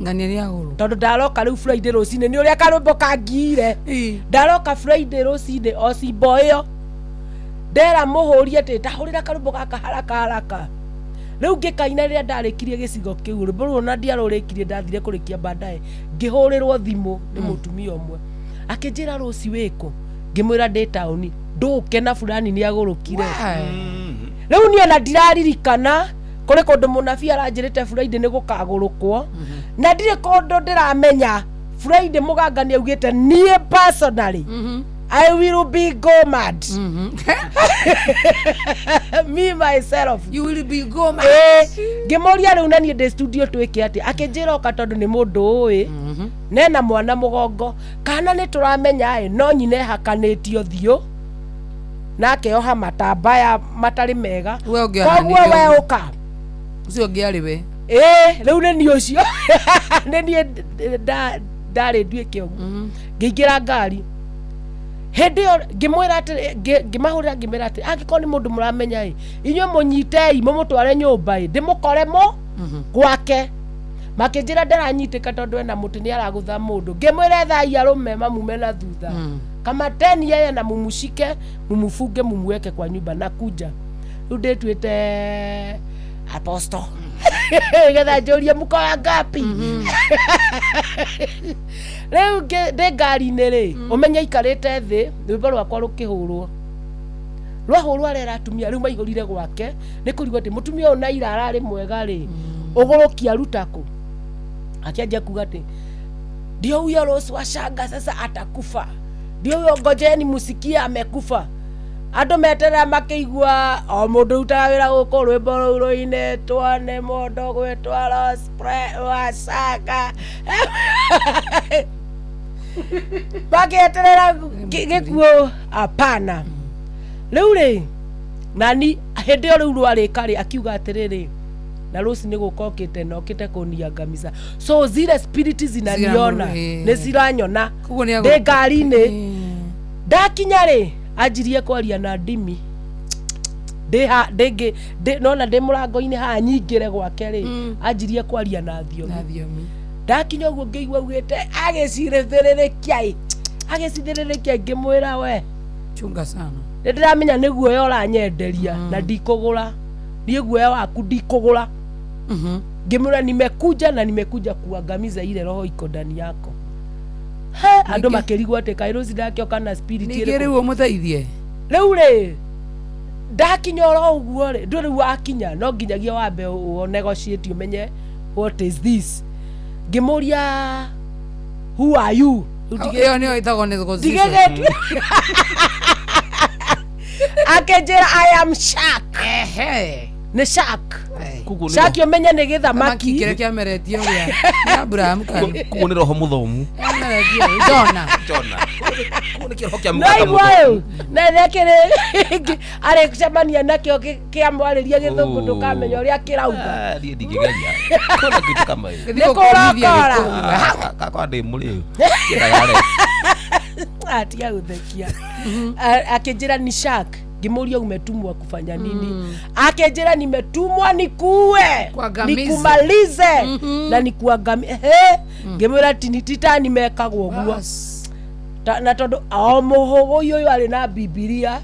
[SPEAKER 2] Ngania nĩ agũrũ.
[SPEAKER 9] Tondũ ndaroka rĩu Friday rũcinĩ, nĩ ũrĩa karwĩmbo kangiire. Ndaroka Friday rũcinĩ o cimbo ĩyo, ndera mũhũri atĩ tahũrĩra karwĩmbo gaka haraka haraka. Rĩu ngĩkaina. Rĩrĩa ndarĩkirie gĩcigo kĩu, rwĩmbo rũu ona ndiarũrĩkirie, ndathire kũrĩkia baadaye, ngĩhũrĩrwo thimũ nĩ mũtumia ũmwe, akĩnjĩra, "Rũci wĩkũ?" Ngĩmwĩra ndĩ taũni. "Ndũke na fulani nĩ agũrũkire." Rĩu niĩ ona ndiraririkana kũrĩ kũndũ mũnabii aranjĩrĩte Friday nĩ gũkagũrũkwo, na ndirĩ kũndũ ndĩramenya Friday mũganga nĩ augĩte niĩ personally I will be go mad, me myself.
[SPEAKER 2] You will be go mad.
[SPEAKER 9] Ngĩmũria, "Rĩu na niĩ ndĩ studio, twĩke atĩ?" Akĩnjĩra, "Oka," tondũ nĩ mũndũ ũĩ nena mwana mũgongo kana nĩ tũramenya ĩ, no nyina ehakanĩtio thiũ na akeoha matambaya matarĩ mega.
[SPEAKER 2] We ũngĩohanire
[SPEAKER 9] Koguo we
[SPEAKER 2] ũguo.
[SPEAKER 9] ũka.
[SPEAKER 2] Ũcio ũngĩ arĩ we.
[SPEAKER 9] Ĩĩ, rĩu nĩ niĩ ũcio, nĩ niĩ ndarĩ nduĩke ũguo. Ngĩingĩra ngari hĩndĩ ĩyo, ngĩmwĩra atĩrĩ, ngĩmahũrĩra, ngĩmwĩra atĩ angĩkorwo nĩ mũndũ mũramenya ĩ, inyuĩ mũnyitei mũmũtware nyũmba ĩ, ndĩmũkore mũ gwake. Makĩnjĩra ndaranyitĩka tondũ ena mũtĩ, nĩ aragũtha mũndũ. Ngĩmwĩra, "Ethai arũme mamume na thutha, kamateni yeye na mumushike, mumufunge, mumuweke kwa nyumba na kuja." Rĩu ndĩtuĩte apostle getha njũrie, "Mko wangapi?" Rĩu ndĩ ngari-inĩ rĩ, ũmenye aikarĩte thĩ, rwĩmbo rwakwa rũkĩhũrwo, rwahũrwo, arera atumia rĩu maihũrire gwake nĩ kũrigwo atĩ mũtumia ũyũ na ira ararĩ mwega rĩ, ũgũrũki aruta kũ? Akĩanjia kuga atĩ ndio huyo Rose Washanga, sasa atakufa, ndio huyo, ngojeni musikie amekufa. Andũ meterera makĩigua o mũndũ ũrutaga wĩra gũkũ rwĩmbo rũu rũinĩtwo nĩ mũndũ gwĩtwo Rose Washanga, makĩeterera gĩkuũ. Hapana. Rĩu rĩ, nani hĩndĩ ĩyo rĩu rwarĩka rĩ, akiuga atĩrĩrĩ, na Rose nĩ gũka okĩte na okĩte kũniangamiza, so zile spirit zinaniona. Nĩ ciranyona.
[SPEAKER 2] Koguo nĩ
[SPEAKER 9] ndĩ
[SPEAKER 2] agũrũka.
[SPEAKER 9] Ngari-inĩ ndakinya rĩ, anjirie kwaria na ndimi ndĩ ha ndĩngĩ nona ndĩ mũrango-inĩ haha nyingĩre gwake rĩ, anjirie kwaria na thiomi.
[SPEAKER 2] Na thiomi.
[SPEAKER 9] Ndakinya ũguo ngĩigua augĩte agĩcirĩthĩrĩrĩkia agĩcithĩrĩrĩkia. Ngĩmwĩra, "We
[SPEAKER 2] Chunga sana.
[SPEAKER 9] Nĩ ndĩramenya nĩ guoya ũranyenderia na ndikũgũra. Niĩ guoya waku ndikũgũra." Ngĩmwĩra, "Nimekuja na nimekuja kuangamiza ile roho iko ndani yako." He, andũ makĩrigwo atĩ kaĩ Rose ndakĩoka na spirit
[SPEAKER 2] Ningĩ
[SPEAKER 9] ĩrĩkũ?
[SPEAKER 2] rĩu ũmũteithie.
[SPEAKER 9] Rĩu rĩ, ndakinya oro ũguo rĩ, ndũ rĩu wakinya no nginyagia wambe ũ negotiate, ũmenye what is this. Ngĩmũria, "Who are you?" Rĩu
[SPEAKER 2] Ĩyo nĩyo ĩtagwo negotiation.
[SPEAKER 9] Ndigĩgĩtue. Akĩnjĩra, "I am shark."
[SPEAKER 2] Ehe.
[SPEAKER 9] Nĩ shark.
[SPEAKER 4] Koguo nĩ
[SPEAKER 9] Shark, ũmenye nĩ
[SPEAKER 2] Thamaki
[SPEAKER 9] gĩthamaki.
[SPEAKER 2] kĩrĩa kĩameretie ũrĩa nĩ Abraham kana
[SPEAKER 4] Koguo nĩ roho mũthomu.
[SPEAKER 2] Kĩameretie Jona.
[SPEAKER 4] Jona. Koguo nĩ kĩroho kĩa
[SPEAKER 9] No
[SPEAKER 4] mũganga
[SPEAKER 9] igua
[SPEAKER 4] mũthomu.
[SPEAKER 9] ũyũ na kĩrĩ arĩ cemania nakĩo kĩamwarĩria gĩthũngũ,
[SPEAKER 4] Oh.
[SPEAKER 9] ndũkamenya ũrĩa kĩrauga.
[SPEAKER 4] Ah, niĩ ndingĩgeria kona kĩndũ kama ĩyo.
[SPEAKER 9] Nĩ kũrokora.
[SPEAKER 4] Ah, kakwa ndĩ mũrĩu kĩndagare.
[SPEAKER 9] Atiga gũthekia. Akĩnjĩra ni shark. Ngĩmũria, "Umetumwa kufanya nini?" Akĩnjĩra, "Nimetumwa nikuue,
[SPEAKER 2] Kuangamize.
[SPEAKER 9] nikumalize na nikuangami." He, ngĩmwĩra titani mekagwo ũguo. Na tondũ o mũhũgũi ũyũ arĩ na Bibilia.